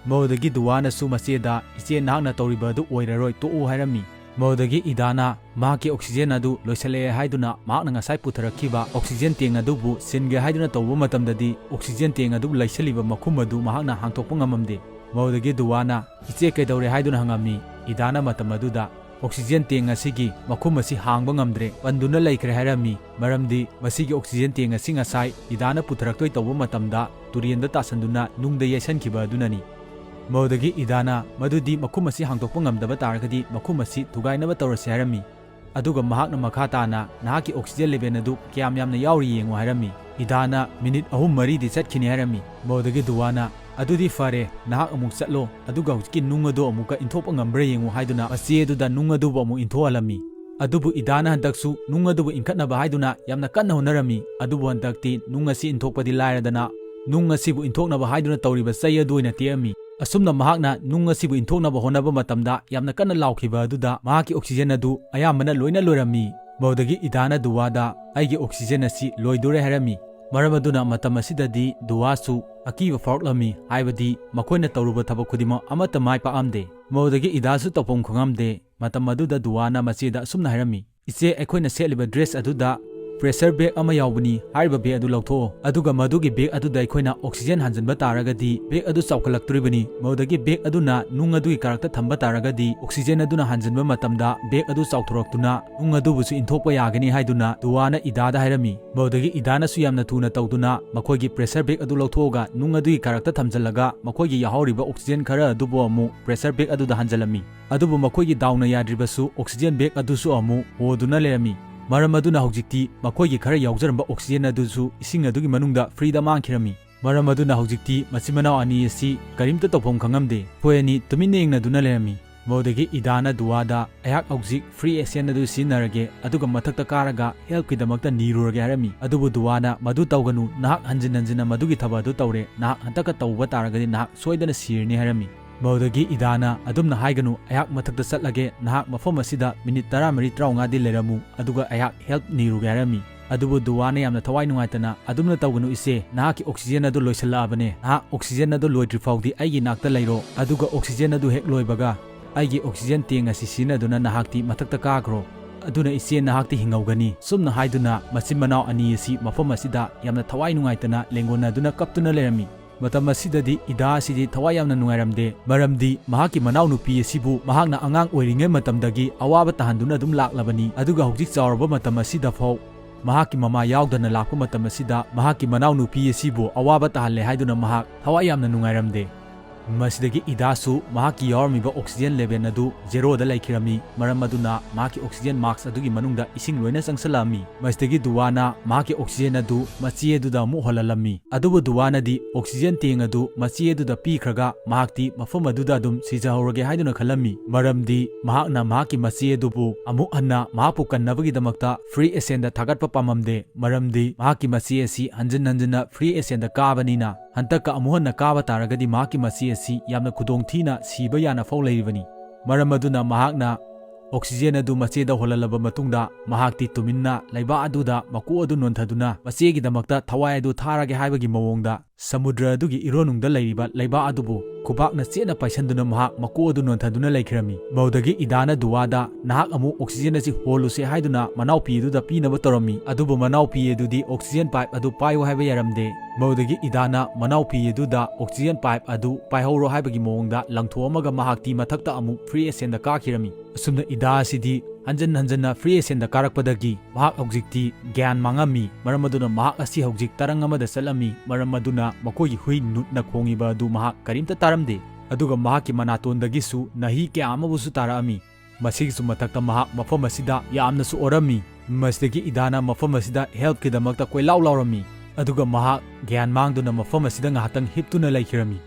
ꯃꯗꯨꯗꯒꯤ ꯗꯨꯋꯥꯅꯁꯨ ꯃꯆꯦꯗ, "ꯏꯆꯦ, ꯅꯍꯥꯛꯅ ꯇꯧꯔꯤꯕ ꯑꯗꯨ ꯑꯣꯏꯔꯔꯣꯏ, ꯇꯣꯛꯎ" ꯍꯥꯏꯔꯝꯃꯤ꯫ ꯃꯗꯨꯗꯒꯤ ꯏꯗꯥꯅ ꯃꯍꯥꯛꯀꯤ ꯑꯣꯛꯁꯤꯖꯦꯟ ꯑꯗꯨ ꯂꯣꯏꯁꯤꯜꯂꯛꯑꯦ ꯍꯥꯏꯗꯨꯅ ꯃꯍꯥꯛꯅ ꯉꯁꯥꯏ ꯄꯨꯊꯔꯛꯈꯤꯕ ꯑꯣꯛꯁꯤꯖꯦꯟ ꯇꯦꯡ ꯑꯗꯨꯕꯨ ꯁꯤꯟꯒꯦ ꯍꯥꯏꯗꯨꯅ ꯇꯧꯕ ꯃꯇꯝꯗꯗꯤ, ꯑꯣꯛꯁꯤꯖꯦꯟ ꯇꯦꯡ ꯑꯗꯨꯕꯨ ꯂꯩꯁꯤꯜꯂꯤꯕ ꯃꯈꯨꯝ ꯑꯗꯨ ꯃꯍꯥꯛꯅ ꯍꯥꯡꯇꯣꯛꯄ ꯉꯝꯃꯝꯗꯦ꯫ ꯃꯗꯨꯗꯒꯤ ꯗꯨꯋꯥꯅ, "ꯏꯆꯦ, ꯀꯩꯗꯧꯔꯦ?" ꯍꯥꯏꯗꯨꯅ ꯍꯪꯉꯝꯃꯤ꯫ ꯏꯗꯥꯅ ꯃꯇꯝ ꯑꯗꯨꯗ, "ꯑꯣꯛꯁꯤꯖꯦꯟ ꯇꯦꯡ ꯑꯁꯤꯒꯤ ꯃꯈꯨꯝ ꯑꯁꯤ ꯍꯥꯡꯕ ꯉꯝꯗ꯭ꯔꯦ, ꯄꯟꯗꯨꯅ ꯂꯩꯈ꯭ꯔꯦ" ꯍꯥꯏꯔꯝꯃꯤ꯫ ꯃꯔꯝꯗꯤ ꯃꯁꯤꯒꯤ ꯑꯣꯛꯁꯤꯖꯦꯟ ꯇꯦꯡ ꯑꯁꯤ ꯉꯁꯥꯏ ꯏꯗꯥꯅ ꯄꯨꯊꯔꯛꯇꯣꯏ ꯇꯧꯕ ꯃꯇꯝꯗ ꯇꯨꯔꯦꯟꯗ ꯇꯥꯁꯟꯗꯨꯅ ꯅꯨꯡꯗ ꯌꯩꯁꯟꯈꯤꯕ ꯑꯗꯨꯅꯅꯤ꯫ ꯃꯗꯨꯗꯒꯤ ꯏꯗꯥꯅ, "ꯃꯗꯨꯗꯤ ꯃꯈꯨꯝ ꯑꯁꯤ ꯍꯥꯡꯗꯣꯛꯄ ꯉꯝꯗꯕ ꯇꯥꯔꯒꯗꯤ ꯃꯈꯨꯝ ꯑꯁꯤ ꯊꯨꯒꯥꯏꯅꯕ ꯇꯧꯔꯁꯤ" ꯍꯥꯏꯔꯝꯃꯤ꯫ ꯑꯗꯨꯒ ꯃꯍꯥꯛꯅ ꯃꯈꯥ ꯇꯥꯅ, "ꯅꯍꯥꯛꯀꯤ ꯑꯣꯛꯁꯤꯖꯦꯟ ꯂꯦꯚꯦꯜ ꯑꯗꯨ ꯀꯌꯥꯝ ꯌꯥꯝꯅ ꯌꯥꯎꯔꯤ ꯌꯦꯡꯉꯨ" ꯍꯥꯏꯔꯝꯃꯤ꯫ ꯏꯗꯥꯅ, "ꯃꯤꯅꯤꯠ ꯑꯍꯨꯝ ꯃꯔꯤꯗꯤ ꯆꯠꯈꯤꯅꯤ" ꯍꯥꯏꯔꯝꯃꯤ꯫ ꯃꯗꯨꯗꯒꯤ ꯗꯨꯋꯥꯅ, "ꯑꯗꯨꯗꯤ ꯐꯔꯦ, ꯅꯍꯥꯛ ꯑꯃꯨꯛ ꯆꯠꯂꯣ, ꯑꯗꯨꯒ ꯍꯧꯖꯤꯛꯀꯤ ꯅꯨꯡ ꯑꯗꯨ ꯑꯃꯨꯛꯀ ꯏꯟꯊꯣꯛꯄ ꯉꯝꯕ꯭ꯔꯥ ꯌꯦꯡꯉꯨ" ꯍꯥꯏꯗꯨꯅ ꯃꯆꯦ ꯑꯗꯨꯗ ꯅꯨꯡ ꯑꯗꯨꯕꯨ ꯑꯃꯨꯛ ꯏꯟꯊꯣꯛꯍꯜꯂꯝꯃꯤ꯫ ꯑꯗꯨꯕꯨ ꯏꯗꯥꯅ ꯍꯟꯗꯛꯁꯨ ꯅꯨꯡ ꯑꯗꯨꯕꯨ ꯏꯟꯈꯠꯅꯕ ꯍꯥꯏꯗꯨꯅ ꯌꯥꯝꯅ ꯀꯟꯅ ꯍꯣꯠꯅꯔꯝꯃꯤ꯫ ꯑꯗꯨꯕꯨ ꯍꯟꯗꯛꯇꯤ ꯅꯨꯡ ꯑꯁꯤ ꯏꯟꯊꯣꯛꯄꯗꯤ ꯂꯥꯏꯔꯗꯅ, ꯅꯨꯡ ꯑꯁꯤꯕꯨ ꯏꯟꯊꯣꯛꯅꯕ ꯍꯥꯏꯗꯨꯅ ꯇꯧꯔꯤꯕ ꯆꯩ ꯑꯗꯨ ꯑꯣꯏꯅ ꯇꯦꯛꯑꯝꯃꯤ꯫ ꯑꯁꯨꯝꯅ ꯃꯍꯥꯛꯅ ꯅꯨꯡ ꯑꯁꯤꯕꯨ ꯏꯟꯊꯣꯛꯅꯕ ꯍꯣꯠꯅꯕ ꯃꯇꯝꯗ ꯌꯥꯝꯅ ꯀꯟꯅ ꯂꯥꯎꯈꯤꯕ ꯑꯗꯨꯗ ꯃꯍꯥꯛꯀꯤ ꯑꯣꯛꯁꯤꯖꯦꯟ ꯑꯗꯨ ꯑꯌꯥꯝꯕꯅ ꯂꯣꯏꯅ ꯂꯣꯏꯔꯝꯃꯤ꯫ ꯃꯗꯨꯗꯒꯤ ꯏꯗꯥꯅ ꯗꯨꯋꯥꯗ, "ꯑꯩꯒꯤ ꯑꯣꯛꯁꯤꯖꯦꯟ ꯑꯁꯤ ꯂꯣꯏꯗꯣꯔꯦ" ꯍꯥꯏꯔꯝꯃꯤ꯫ ꯃꯔꯝ ꯑꯗꯨꯅ ꯃꯇꯝ ꯑꯁꯤꯗꯗꯤ ꯗꯨꯋꯥꯁꯨ ꯑꯀꯤꯕ ꯐꯥꯎꯔꯛꯂꯝꯃꯤ, ꯍꯥꯏꯕꯗꯤ ꯃꯈꯣꯏꯅ ꯇꯧꯔꯨꯕ ꯊꯕꯛ ꯈꯨꯗꯤꯡꯃꯛ ꯑꯃꯠꯇ ꯃꯥꯏ ꯄꯥꯛꯂꯝꯗꯦ꯫ ꯃꯗꯨꯗꯒꯤ ꯏꯗꯥꯁꯨ ꯇꯧꯐꯝ ꯈꯪꯂꯝꯗꯦ꯫ ꯃꯇꯝ ꯑꯗꯨꯗ ꯗꯨꯋꯥꯅ ꯃꯆꯦꯗ ꯑꯁꯨꯝꯅ ꯍꯥꯏꯔꯝꯃꯤ, "ꯏꯆꯦ, ꯑꯩꯈꯣꯏꯅ ꯁꯦꯠꯂꯤꯕ ꯗ꯭ꯔꯦꯁ ꯑꯗꯨꯗ pressure bag ꯑꯃ ꯌꯥꯎꯕꯅꯤ꯫ ꯍꯥꯏꯔꯤꯕ bag ꯑꯗꯨ ꯂꯧꯊꯣꯛꯑꯣ, ꯑꯗꯨꯒ ꯃꯗꯨꯒꯤ bag ꯑꯗꯨꯗ ꯑꯩꯈꯣꯏꯅ oxygen ꯍꯥꯟꯖꯤꯟꯕ ꯇꯥꯔꯒꯗꯤ bag ꯑꯗꯨ ꯆꯥꯎꯈꯠꯂꯛꯇꯣꯔꯤꯕꯅꯤ꯫ ꯃꯗꯨꯗꯒꯤ bag ꯑꯗꯨꯅ ꯅꯨꯡ ꯑꯗꯨꯒꯤ ꯀꯥꯔꯛꯇ ꯊꯝꯕ ꯇꯥꯔꯒꯗꯤ oxygen ꯑꯗꯨꯅ ꯍꯥꯟꯖꯤꯟꯕ ꯃꯇꯝꯗ bag ꯑꯗꯨ ꯆꯥꯎꯊꯣꯔꯛꯇꯨꯅ ꯅꯨꯡ ꯑꯗꯨꯕꯨꯁꯨ ꯏꯟꯊꯣꯛꯄ ꯌꯥꯒꯅꯤ ꯍꯥꯏꯗꯨꯅ ꯗꯨꯋꯥꯅ ꯏꯗꯥꯗ ꯍꯥꯏꯔꯝꯃꯤ꯫ ꯃꯗꯨꯗꯒꯤ ꯏꯗꯥꯅꯁꯨ ꯌꯥꯝꯅ ꯊꯨꯅ ꯇꯧꯗꯨꯅ ꯃꯈꯣꯏꯒꯤ pressure bag ꯑꯗꯨ ꯂꯧꯊꯣꯛꯑꯒ ꯅꯨꯡ ꯑꯗꯨꯒꯤ ꯀꯥꯔꯛꯇ ꯊꯝꯖꯤꯜꯂꯒ ꯃꯈꯣꯏꯒꯤ ꯌꯥꯍꯧꯔꯤꯕ oxygen ꯈꯔ ꯑꯗꯨꯕꯨ ꯑꯃꯨꯛ pressure bag ꯑꯗꯨꯗ ꯍꯥꯟꯖꯤꯜꯂꯝꯃꯤ꯫ ꯑꯗꯨꯕꯨ ꯃꯈꯣꯏꯒꯤ ꯗꯥꯎꯅ ꯌꯥꯗ꯭ꯔꯤꯕꯁꯨ oxygen bag ꯑꯗꯨꯁꯨ ꯑꯃꯨꯛ ꯍꯣꯗꯨꯅ ꯂꯩꯔꯝꯃꯤ꯫ ꯃꯔꯝ ꯑꯗꯨꯅ ꯍꯧꯖꯤꯛꯇꯤ ꯃꯈꯣꯏꯒꯤ ꯈꯔ ꯌꯥꯎꯖꯔꯝꯕ oxygen ꯑꯗꯨꯁꯨ ꯏꯁꯤꯡ ꯑꯗꯨꯒꯤ ꯃꯅꯨꯡꯗ freeꯗ ꯃꯥꯡꯈꯤꯔꯝꯃꯤ꯫ ꯃꯔꯝ ꯑꯗꯨꯅ ꯍꯧꯖꯤꯛꯇꯤ ꯃꯆꯤꯟ ꯃꯅꯥꯎ ꯑꯅꯤ ꯑꯁꯤ ꯀꯔꯤꯝꯇ ꯇꯧꯐꯝ ꯈꯪꯉꯝꯗꯦ꯫ ꯃꯈꯣꯏ ꯑꯅꯤ ꯇꯨꯃꯤꯟꯅ ꯌꯦꯡꯅꯗꯨꯅ ꯂꯩꯔꯝꯃꯤ꯫ ꯃꯗꯨꯗꯒꯤ ꯏꯗꯥꯅ ꯗꯨꯋꯥꯗ, "ꯑꯩꯍꯥꯛ ꯍꯧꯖꯤꯛ free ascent ꯑꯗꯨ ꯁꯤꯖꯤꯟꯅꯔꯒꯦ, ꯑꯗꯨꯒ ꯃꯊꯛꯇ ꯀꯥꯔꯒ helpꯀꯤꯗꯃꯛꯇ ꯅꯤꯔꯨꯔꯒꯦ" ꯍꯥꯏꯔꯝꯃꯤ꯫ ꯑꯗꯨꯕꯨ ꯗꯨꯋꯥꯅ, "ꯃꯗꯨ ꯇꯧꯒꯅꯨ, ꯅꯍꯥꯛ ꯍꯟꯖꯤꯟ ꯍꯟꯖꯤꯟꯅ ꯃꯗꯨꯒꯤ ꯊꯕꯛ ꯑꯗꯨ ꯇꯧꯔꯦ, ꯅꯍꯥꯛ ꯍꯟꯗꯛꯀ ꯇꯧꯕ ꯇꯥꯔꯒꯗꯤ ꯅꯍꯥꯛ ꯁꯣꯏꯗꯅ ꯁꯤꯔꯅꯤ" ꯍꯥꯏꯔꯝꯃꯤ꯫ ꯃꯗꯨꯗꯒꯤ ꯏꯗꯥꯅ, "ꯑꯗꯨꯝꯅ ꯍꯥꯏꯒꯅꯨ, ꯑꯩꯍꯥꯛ ꯃꯊꯛꯇ ꯆꯠꯂꯒꯦ, ꯅꯍꯥꯛ ꯃꯐꯝ ꯑꯁꯤꯗ minute ꯇꯔꯥꯃꯔꯤ ꯇꯔꯥꯃꯉꯥꯗꯤ ꯂꯩꯔꯝꯃꯨ, ꯑꯗꯨꯒ ꯑꯩꯍꯥꯛ help ꯅꯤꯔꯨꯒꯦ" ꯍꯥꯏꯔꯝꯃꯤ꯫ ꯑꯗꯨꯕꯨ ꯗꯨꯋꯥꯅ ꯌꯥꯝꯅ ꯊꯋꯥꯏ ꯅꯨꯡꯉꯥꯏꯇꯅ, "ꯑꯗꯨꯝꯅ ꯇꯧꯒꯅꯨ ꯏꯆꯦ, ꯅꯍꯥꯛꯀꯤ oxygen ꯑꯗꯨ ꯂꯣꯏꯁꯤꯜꯂꯛꯑꯕꯅꯦ, ꯅꯍꯥꯛ oxygen ꯑꯗꯨ ꯂꯣꯏꯗ꯭ꯔꯤ ꯐꯥꯎꯗꯤ ꯑꯩꯒꯤ ꯅꯥꯛꯇ ꯂꯩꯔꯣ, ꯑꯗꯨꯒ oxygen ꯑꯗꯨ ꯍꯦꯛ ꯂꯣꯏꯕꯒ ꯑꯩꯒꯤ oxygen tank ꯑꯁꯤ ꯁꯤꯖꯤꯟꯅꯗꯨꯅ ꯅꯍꯥꯛꯇꯤ ꯃꯊꯛꯇ ꯀꯥꯈ꯭ꯔꯣ꯫ ꯑꯗꯨꯅ ꯏꯆꯦ ꯅꯍꯥꯛꯇꯤ ꯍꯤꯡꯍꯧꯒꯅꯤ"꯫ ꯁꯨꯝꯅ ꯍꯥꯏꯗꯨꯅ ꯃꯆꯤꯟ ꯃꯅꯥꯎ ꯑꯅꯤ ꯑꯁꯤ ꯃꯐꯝ ꯑꯁꯤꯗ ꯌꯥꯝꯅ ꯊꯋꯥꯏ ꯅꯨꯡꯉꯥꯏꯇꯅ ꯂꯦꯡꯒꯣꯟꯅꯗꯨꯅ ꯀꯞꯇꯨꯅ ꯂꯩꯔꯝꯃꯤ꯫ ꯃꯇꯝ ꯑꯁꯤꯗꯗꯤ ꯏꯗꯥ ꯑꯁꯤꯗꯤ ꯊꯋꯥꯏ ꯌꯥꯝꯅ ꯅꯨꯡꯉꯥꯏꯔꯝꯗꯦ, ꯃꯔꯝꯗꯤ ꯃꯍꯥꯛꯀꯤ ꯃꯅꯥꯎꯅꯨꯄꯤ ꯑꯁꯤꯕꯨ ꯃꯍꯥꯛꯅ ꯑꯉꯥꯡ ꯑꯣꯏꯔꯤꯉꯩ ꯃꯇꯝꯗꯒꯤ ꯑꯋꯥꯕ ꯇꯥꯍꯟꯗꯨꯅ ꯑꯗꯨꯝ ꯂꯥꯛꯂꯕꯅꯤ, ꯑꯗꯨꯒ ꯍꯧꯖꯤꯛ ꯆꯥꯎꯔꯕ ꯃꯇꯝ ꯑꯁꯤꯗ ꯐꯥꯎ ꯃꯍꯥꯛꯀꯤ ꯃꯃꯥ ꯌꯥꯎꯗꯅ ꯂꯥꯛꯄ ꯃꯇꯝ ꯑꯁꯤꯗ ꯃꯍꯥꯛꯀꯤ ꯃꯅꯥꯎꯅꯨꯄꯤ ꯑꯁꯤꯕꯨ ꯑꯋꯥꯕ ꯇꯥꯍꯜꯂꯦ ꯍꯥꯏꯗꯨꯅ ꯃꯍꯥꯛ ꯊꯋꯥꯏ ꯌꯥꯝꯅ ꯅꯨꯡꯉꯥꯏꯔꯝꯗꯦ꯫ ꯃꯁꯤꯗꯒꯤ ꯏꯗꯥꯁꯨ ꯃꯍꯥꯛꯀꯤ ꯌꯥꯎꯔꯝꯃꯤꯕ oxygen level ꯑꯗꯨ zeroꯗ ꯂꯩꯈꯤꯔꯝꯃꯤ, ꯃꯔꯝ ꯑꯗꯨꯅ ꯃꯍꯥꯛꯀꯤ oxygen mask ꯑꯗꯨꯒꯤ ꯃꯅꯨꯡꯗ ꯏꯁꯤꯡ ꯂꯣꯏꯅ ꯆꯪꯁꯤꯜꯂꯛꯑꯝꯃꯤ꯫ ꯃꯁꯤꯗꯒꯤ ꯗꯨꯋꯥꯅ ꯃꯍꯥꯛꯀꯤ oxygen ꯑꯗꯨ ꯃꯆꯦ ꯑꯗꯨꯗ ꯑꯃꯨꯛ ꯍꯣꯜꯍꯜꯂꯝꯃꯤ꯫ ꯑꯗꯨꯕꯨ ꯗꯨꯋꯥꯅꯗꯤ oxygen tank ꯑꯗꯨ ꯃꯆꯦ ꯑꯗꯨꯗ ꯄꯤꯈ꯭ꯔꯒ ꯃꯍꯥꯛꯇꯤ ꯃꯐꯝ ꯑꯗꯨꯗ ꯑꯗꯨꯝ ꯁꯤꯖꯍꯧꯔꯒꯦ ꯍꯥꯏꯗꯨꯅ ꯈꯜꯂꯝꯃꯤ, ꯃꯔꯝꯗꯤ ꯃꯍꯥꯛꯅ ꯃꯍꯥꯛꯀꯤ ꯃꯆꯦ ꯑꯗꯨꯕꯨ ꯑꯃꯨꯛ ꯍꯟꯅ ꯃꯍꯥꯛꯄꯨ ꯀꯟꯅꯕꯒꯤꯗꯃꯛꯇ free ascentꯗ ꯊꯥꯒꯠꯄ ꯄꯥꯝꯃꯝꯗꯦ, ꯃꯔꯝꯗꯤ ꯃꯍꯥꯛꯀꯤ ꯃꯆꯦ ꯑꯁꯤ ꯍꯟꯖꯤꯟ ꯍꯟꯖꯤꯟꯅ free ascentꯗ ꯀꯥꯕꯅꯤꯅ꯫ ꯍꯟꯗꯛꯀ ꯑꯃꯨꯛ ꯍꯟꯅ ꯀꯥꯕ ꯇꯥꯔꯒꯗꯤ ꯃꯍꯥꯛꯀꯤ ꯃꯆꯦ ꯑꯁꯤ ꯌꯥꯝꯅ ꯈꯨꯗꯣꯡꯊꯤꯅ ꯁꯤꯕ ꯌꯥꯅ ꯐꯥꯎ ꯂꯩꯔꯤꯕꯅꯤ꯫ ꯃꯔꯝ ꯑꯗꯨꯅ ꯃꯍꯥꯛꯅ oxygen ꯑꯗꯨ ꯃꯆꯦꯗ ꯍꯣꯜꯍꯜꯂꯕ ꯃꯇꯨꯡꯗ, ꯃꯍꯥꯛꯇꯤ ꯇꯨꯃꯤꯟꯅ ꯂꯩꯕꯥꯛ ꯑꯗꯨꯗ ꯃꯀꯣꯛ ꯑꯗꯨ ꯅꯣꯟꯊꯗꯨꯅ ꯃꯆꯦꯒꯤꯗꯃꯛꯇ ꯊꯋꯥꯏ ꯑꯗꯨ ꯊꯥꯔꯒꯦ ꯍꯥꯏꯕꯒꯤ ꯃꯑꯣꯡꯗ ꯁꯃꯨꯗ꯭ꯔ ꯑꯗꯨꯒꯤ ꯏꯔꯣꯟꯅꯨꯡꯗ ꯂꯩꯔꯤꯕ ꯂꯩꯕꯥꯛ ꯑꯗꯨꯕꯨ ꯈꯨꯕꯥꯛꯅ ꯆꯦꯠꯅ ꯄꯥꯏꯁꯟꯗꯨꯅ ꯃꯍꯥꯛ ꯃꯀꯣꯛ ꯑꯗꯨ ꯅꯣꯟꯊꯗꯨꯅ ꯂꯩꯈꯤꯔꯝꯃꯤ꯫ ꯃꯗꯨꯗꯒꯤ ꯏꯗꯥꯅ ꯗꯨꯋꯥꯗ, "ꯅꯍꯥꯛ ꯑꯃꯨꯛ oxygen ꯑꯁꯤ ꯍꯣꯜꯂꯨꯁꯦ" ꯍꯥꯏꯗꯨꯅ ꯃꯅꯥꯎꯄꯤ ꯑꯗꯨꯗ ꯄꯤꯅꯕ ꯇꯧꯔꯝꯃꯤ꯫ ꯑꯗꯨꯕꯨ ꯃꯅꯥꯎꯄꯤ ꯑꯗꯨꯗꯤ oxygen pipe ꯑꯗꯨ ꯄꯥꯏꯌꯨ ꯍꯥꯏꯕ ꯌꯥꯔꯝꯗꯦ꯫ ꯃꯗꯨꯗꯒꯤ ꯏꯗꯥꯅ ꯃꯅꯥꯎꯄꯤ ꯑꯗꯨꯗ oxygen pipe ꯑꯗꯨ ꯄꯥꯏꯍꯧꯔꯣ ꯍꯥꯏꯕꯒꯤ ꯃꯑꯣꯡꯗ ꯂꯪꯊꯣꯛꯑꯝꯃꯒ ꯃꯍꯥꯛꯇꯤ ꯃꯊꯛꯇ ꯑꯃꯨꯛ free ascentꯗ ꯀꯥꯈꯤꯔꯝꯃꯤ꯫ ꯑꯁꯨꯝꯅ ꯏꯗꯥ ꯑꯁꯤꯗꯤ ꯍꯟꯖꯟ ꯍꯟꯖꯟꯅ free ascentꯗ ꯀꯥꯔꯛꯄꯗꯒꯤ ꯃꯍꯥꯛ ꯍꯧꯖꯤꯛꯇꯤ ꯒ꯭ꯌꯥꯟ ꯃꯥꯡꯉꯝꯃꯤ꯫ ꯃꯔꯝ ꯑꯗꯨꯅ ꯃꯍꯥꯛ ꯑꯁꯤ ꯍꯧꯖꯤꯛ ꯇꯔꯪ ꯑꯃꯗ ꯆꯠꯂꯝꯃꯤ꯫ ꯃꯔꯝ ꯑꯗꯨꯅ ꯃꯈꯣꯏꯒꯤ ꯍꯨꯏ ꯅꯨꯠꯅ ꯈꯣꯡꯉꯤꯕ ꯑꯗꯨ ꯃꯍꯥꯛ ꯀꯔꯤꯝꯇ ꯇꯥꯔꯝꯗꯦ꯫ ꯑꯗꯨꯒ ꯃꯍꯥꯛꯀꯤ ꯃꯅꯥꯇꯣꯟꯗꯒꯤꯁꯨ ꯅꯥꯍꯤ ꯀꯌꯥ ꯑꯃꯕꯨꯁꯨ ꯇꯥꯔꯛꯑꯝꯃꯤ꯫ ꯃꯁꯤꯒꯤꯁꯨ ꯃꯊꯛꯇ ꯃꯍꯥꯛ ꯃꯐꯝ ꯑꯁꯤꯗ ꯌꯥꯝꯅꯁꯨ ꯑꯣꯔꯝꯃꯤ꯫ ꯃꯁꯤꯗꯒꯤ ꯏꯗꯥꯅ ꯃꯐꯝ ꯑꯁꯤꯗ helpꯀꯤꯗꯃꯛꯇ ꯀꯣꯏꯂꯥꯎ ꯂꯥꯎꯔꯝꯃꯤ꯫ ꯑꯗꯨꯒ ꯃꯍꯥꯛ ꯒ꯭ꯌꯥꯟ ꯃꯥꯡꯗꯨꯅ ꯃꯐꯝ ꯑꯁꯤꯗ ꯉꯥꯏꯍꯥꯛꯇꯪ ꯍꯤꯞꯇꯨꯅ ꯂꯩꯈꯤꯔꯝꯃꯤ꯫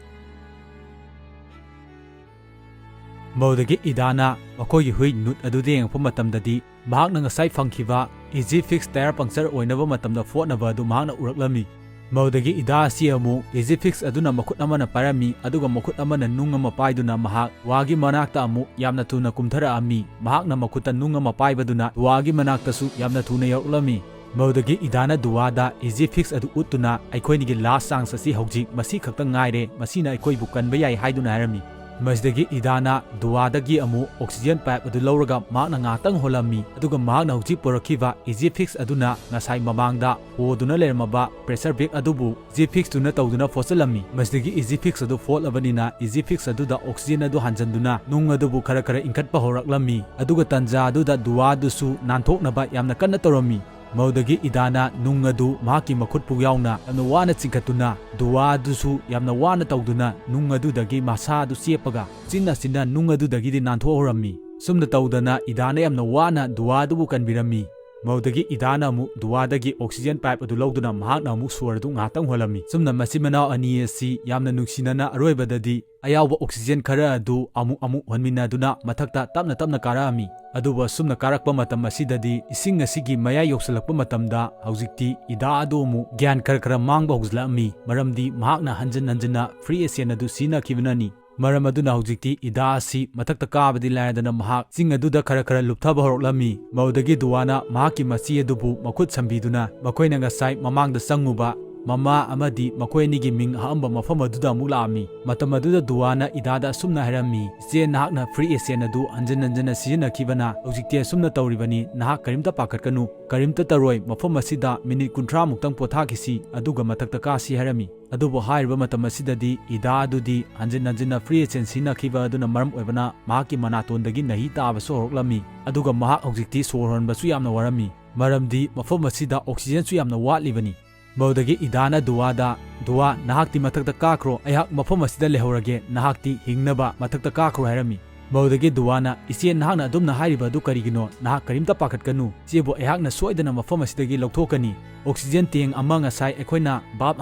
ꯃꯗꯨꯗꯒꯤ ꯏꯗꯥꯅ ꯃꯈꯣꯏꯒꯤ ꯍꯨꯏ ꯅꯨꯠ ꯑꯗꯨꯗ ꯌꯦꯡꯉꯛꯄ ꯃꯇꯝꯗꯗꯤ ꯃꯍꯥꯛꯅ ꯉꯁꯥꯏ ꯐꯪꯈꯤꯕ Easy Fix tyre puncture ꯑꯣꯏꯅꯕ ꯃꯇꯝꯗ ꯐꯣꯠꯅꯕ ꯑꯗꯨ ꯃꯍꯥꯛꯅ ꯎꯔꯛꯂꯝꯃꯤ꯫ ꯃꯗꯨꯗꯒꯤ ꯏꯗꯥ ꯑꯁꯤ ꯑꯃꯨꯛ Easy Fix ꯑꯗꯨꯅ ꯃꯈꯨꯠ ꯑꯃꯅ ꯄꯥꯏꯔꯝꯃꯤ, ꯑꯗꯨꯒ ꯃꯈꯨꯠ ꯑꯃꯅ ꯅꯨꯡ ꯑꯃ ꯄꯥꯏꯗꯨꯅ ꯃꯍꯥꯛ ꯗꯨꯋꯥꯒꯤ ꯃꯅꯥꯛꯇ ꯑꯃꯨꯛ ꯌꯥꯝꯅ ꯊꯨꯅ ꯀꯨꯝꯊꯔꯛꯑꯝꯃꯤ꯫ ꯃꯍꯥꯛꯅ ꯃꯈꯨꯠꯇ ꯅꯨꯡ ꯑꯃ ꯄꯥꯏꯕꯗꯨꯅ ꯗꯨꯋꯥꯒꯤ ꯃꯅꯥꯛꯇꯁꯨ ꯌꯥꯝꯅ ꯊꯨꯅ ꯌꯧꯔꯛꯂꯝꯃꯤ꯫ ꯃꯗꯨꯗꯒꯤ ꯏꯗꯥꯅ ꯗꯨꯋꯥꯗ Easy Fix ꯑꯗꯨ ꯎꯠꯇꯨꯅ, "ꯑꯩꯈꯣꯏꯅꯤꯒꯤ last chance ꯑꯁꯤ ꯍꯧꯖꯤꯛ ꯃꯁꯤ ꯈꯛꯇ ꯉꯥꯏꯔꯦ, ꯃꯁꯤꯅ ꯑꯩꯈꯣꯏꯕꯨ ꯀꯟꯕ ꯌꯥꯏ" ꯍꯥꯏꯗꯨꯅ ꯍꯥꯏꯔꯝꯃꯤ꯫ ꯃꯁꯤꯗꯒꯤ ꯏꯗꯥꯅ ꯗꯨꯋꯥꯗꯒꯤ ꯑꯃꯨꯛ oxygen pipe ꯑꯗꯨ ꯂꯧꯔꯒ ꯃꯍꯥꯛꯅ ꯉꯥꯏꯍꯥꯛꯇꯪ ꯍꯣꯜꯂꯝꯃꯤ, ꯑꯗꯨꯒ ꯃꯍꯥꯛꯅ ꯍꯧꯖꯤꯛ ꯄꯨꯔꯛꯈꯤꯕ Easy Fix ꯑꯗꯨꯅ ꯉꯁꯥꯏ ꯃꯃꯥꯡꯗ ꯍꯣꯗꯨꯅ ꯂꯩꯔꯝꯃꯕ pressure brake ꯑꯗꯨꯕꯨ Easy Fix ꯇꯨꯅ ꯇꯧꯗꯨꯅ ꯐꯣꯠꯆꯜꯂꯝꯃꯤ꯫ ꯃꯁꯤꯗꯒꯤ Easy Fix ꯑꯗꯨ ꯐꯣꯠꯂꯕꯅꯤꯅ Easy Fix ꯑꯗꯨꯗ oxygen ꯑꯗꯨ ꯍꯟꯖꯤꯟꯗꯨꯅ ꯅꯨꯡ ꯑꯗꯨꯕꯨ ꯈꯔ ꯈꯔ ꯏꯟꯈꯠꯄ ꯍꯧꯔꯛꯂꯝꯃꯤ, ꯑꯗꯨꯒ ꯇꯟꯖꯥ ꯑꯗꯨꯗ ꯗꯨꯋꯥꯗꯨꯁꯨ ꯅꯥꯟꯊꯣꯛꯅꯕ ꯌꯥꯝꯅ ꯀꯟꯅ ꯇꯧꯔꯝꯃꯤ꯫ ꯃꯗꯨꯗꯒꯤ ꯏꯗꯥꯅ ꯅꯨꯡ ꯑꯗꯨ ꯃꯍꯥꯛꯀꯤ ꯃꯈꯨꯠꯄꯨ ꯌꯥꯎꯅ ꯌꯥꯝꯅ ꯋꯥꯅ ꯆꯤꯡꯈꯠꯇꯨꯅ, ꯗꯨꯋꯥ ꯑꯗꯨꯁꯨ ꯌꯥꯝꯅ ꯋꯥꯅ ꯇꯧꯗꯨꯅ ꯅꯨꯡ ꯑꯗꯨꯗꯒꯤ ꯃꯁꯥ ꯑꯗꯨ ꯆꯦꯞꯄꯒ ꯆꯤꯟꯅ ꯆꯤꯟꯅ ꯅꯨꯡ ꯑꯗꯨꯗꯒꯤꯗꯤ ꯅꯥꯟꯊꯣꯛꯍꯧꯔꯝꯃꯤ꯫ ꯁꯨꯝꯅ ꯇꯧꯗꯅ ꯏꯗꯥꯅ ꯌꯥꯝꯅ ꯋꯥꯅ ꯗꯨꯋꯥ ꯑꯗꯨꯕꯨ ꯀꯟꯕꯤꯔꯝꯃꯤ꯫ ꯃꯗꯨꯗꯒꯤ ꯏꯗꯥꯅ ꯑꯃꯨꯛ ꯗꯨꯋꯥꯗꯒꯤ oxygen pipe ꯑꯗꯨ ꯂꯧꯗꯨꯅ ꯃꯍꯥꯛꯅ ꯑꯃꯨꯛ ꯁꯣꯔ ꯑꯗꯨ ꯉꯥꯏꯍꯥꯛꯇꯪ ꯍꯣꯜꯂꯝꯃꯤ꯫ ꯁꯨꯝꯅ ꯃꯆꯤꯟ ꯃꯅꯥꯎ ꯑꯅꯤ ꯑꯁꯤ ꯌꯥꯝꯅ ꯅꯨꯡꯁꯤꯅꯅ ꯑꯔꯣꯏꯕꯗꯗꯤ ꯑꯌꯥꯎꯕ oxygen ꯈꯔ ꯑꯗꯨ ꯑꯃꯨꯛ ꯑꯃꯨꯛ ꯍꯣꯟꯃꯤꯟꯅꯗꯨꯅ ꯃꯊꯛꯇ ꯇꯞꯅ ꯇꯞꯅ ꯀꯥꯔꯛꯑꯝꯃꯤ꯫ ꯑꯗꯨꯕꯨ ꯑꯁꯨꯝꯅ ꯀꯥꯔꯛꯄ ꯃꯇꯝ ꯑꯁꯤꯗꯗꯤ ꯏꯁꯤꯡ ꯑꯁꯤꯒꯤ ꯃꯌꯥꯏ ꯌꯧꯁꯤꯜꯂꯛꯄ ꯃꯇꯝꯗ ꯍꯧꯖꯤꯛꯇꯤ ꯏꯗꯥ ꯑꯗꯨ ꯑꯃꯨꯛ ꯒ꯭ꯌꯥꯟ ꯈꯔ ꯈꯔ ꯃꯥꯡꯕ ꯍꯧꯖꯤꯜꯂꯛꯑꯝꯃꯤ, ꯃꯔꯝꯗꯤ ꯃꯍꯥꯛꯅ ꯍꯟꯖꯤꯟ ꯍꯟꯖꯤꯟꯅ free ascent ꯑꯗꯨ ꯁꯤꯖꯤꯟꯅꯈꯤꯕꯅꯅꯤ꯫ ꯃꯔꯝ ꯑꯗꯨꯅ ꯍꯧꯖꯤꯛꯇꯤ ꯏꯗꯥ ꯑꯁꯤ ꯃꯊꯛꯇ ꯀꯥꯕꯗꯤ ꯂꯥꯏꯔꯗꯅ ꯃꯍꯥꯛ ꯆꯤꯡ ꯑꯗꯨꯗ ꯈꯔ ꯈꯔ ꯂꯨꯞꯊꯕ ꯍꯧꯔꯛꯂꯝꯃꯤ꯫ ꯃꯗꯨꯗꯒꯤ ꯗꯨꯋꯥꯅ ꯃꯍꯥꯛꯀꯤ ꯃꯆꯤ ꯑꯗꯨꯕꯨ ꯃꯈꯨꯠ ꯁꯝꯕꯤꯗꯨꯅ ꯃꯈꯣꯏꯅ ꯉꯁꯥꯏ ꯃꯃꯥꯡꯗ ꯆꯪꯉꯨꯕ ꯃꯃꯥ ꯑꯃꯗꯤ ꯃꯈꯣꯏ ꯑꯅꯤꯒꯤ ꯃꯤꯡ ꯍꯛꯑꯝꯕ ꯃꯐꯝ ꯑꯗꯨꯗ ꯑꯃꯨꯛ ꯂꯥꯛꯑꯝꯃꯤ꯫ ꯃꯇꯝ ꯑꯗꯨꯗ ꯗꯨꯋꯥꯅ ꯏꯗꯥꯗ ꯑꯁꯨꯝꯅ ꯍꯥꯏꯔꯝꯃꯤ, "ꯏꯆꯦ, ꯅꯍꯥꯛꯅ free agent ꯑꯗꯨ ꯍꯟꯖꯤꯟ ꯍꯟꯖꯤꯟꯅ ꯁꯤꯖꯤꯟꯅꯈꯤꯕꯅ ꯍꯧꯖꯤꯛꯇꯤ ꯑꯁꯨꯝꯅ ꯇꯧꯔꯤꯕꯅꯤ, ꯅꯍꯥꯛ ꯀꯔꯤꯝꯇ ꯄꯥꯈꯠꯀꯅꯨ, ꯀꯔꯤꯝꯇ ꯇꯧꯔꯣꯏ, ꯃꯐꯝ ꯑꯁꯤꯗ minute ꯀꯨꯟꯊ꯭ꯔꯥ ꯃꯨꯛꯇꯪ ꯄꯣꯊꯥꯈꯤꯁꯤ, ꯑꯗꯨꯒ ꯃꯊꯛꯇ ꯀꯥꯁꯤ" ꯍꯥꯏꯔꯝꯃꯤ꯫ ꯑꯗꯨꯕꯨ ꯍꯥꯏꯔꯤꯕ ꯃꯇꯝ ꯑꯁꯤꯗꯗꯤ ꯏꯗꯥ ꯑꯗꯨꯗꯤ ꯍꯟꯖꯤꯟ ꯍꯟꯖꯤꯟꯅ free agent ꯁꯤꯖꯤꯟꯅꯈꯤꯕ ꯑꯗꯨꯅ ꯃꯔꯝ ꯑꯣꯏꯕꯅ ꯃꯍꯥꯛꯀꯤ ꯃꯅꯥꯇꯣꯟꯗꯒꯤ ꯅꯥꯍꯤ ꯇꯥꯕꯁꯨ ꯍꯧꯔꯛꯂꯝꯃꯤ, ꯑꯗꯨꯒ ꯃꯍꯥꯛ ꯍꯧꯖꯤꯛꯇꯤ ꯁꯣꯔ ꯍꯣꯟꯕꯁꯨ ꯌꯥꯝꯅ ꯋꯥꯔꯝꯃꯤ, ꯃꯔꯝꯗꯤ ꯃꯐꯝ ꯑꯁꯤꯗ oxygenꯁꯨ ꯌꯥꯝꯅ ꯋꯥꯠꯂꯤꯕꯅꯤ꯫ ꯃꯗꯨꯗꯒꯤ ꯏꯗꯥꯅ ꯗꯨꯋꯥꯗ, "ꯗꯨꯋꯥ, ꯅꯍꯥꯛꯇꯤ ꯃꯊꯛꯇ ꯀꯥꯈ꯭ꯔꯣ, ꯑꯩꯍꯥꯛ ꯃꯐꯝ ꯑꯁꯤꯗ ꯂꯩꯍꯧꯔꯒꯦ, ꯅꯍꯥꯛꯇꯤ ꯍꯤꯡꯅꯕ ꯃꯊꯛꯇ ꯀꯥꯈ꯭ꯔꯣ" ꯍꯥꯏꯔꯝꯃꯤ꯫ ꯃꯗꯨꯗꯒꯤ ꯗꯨꯋꯥꯅ, "ꯏꯆꯦ, ꯅꯍꯥꯛꯅ ꯑꯗꯨꯝꯅ ꯍꯥꯏꯔꯤꯕ ꯑꯗꯨ ꯀꯔꯤꯒꯤꯅꯣ? ꯅꯍꯥꯛ ꯀꯔꯤꯝꯇ ꯄꯥꯈꯠꯀꯅꯨ, ꯏꯆꯦꯕꯨ ꯑꯩꯍꯥꯛꯅ ꯁꯣꯏꯗꯅ ꯃꯐꯝ ꯑꯁꯤꯗꯒꯤ ꯂꯧꯊꯣꯛꯀꯅꯤ꯫ Oxygen tank ꯑꯃ ꯉꯁꯥꯏ ꯑꯩꯈꯣꯏꯅ valve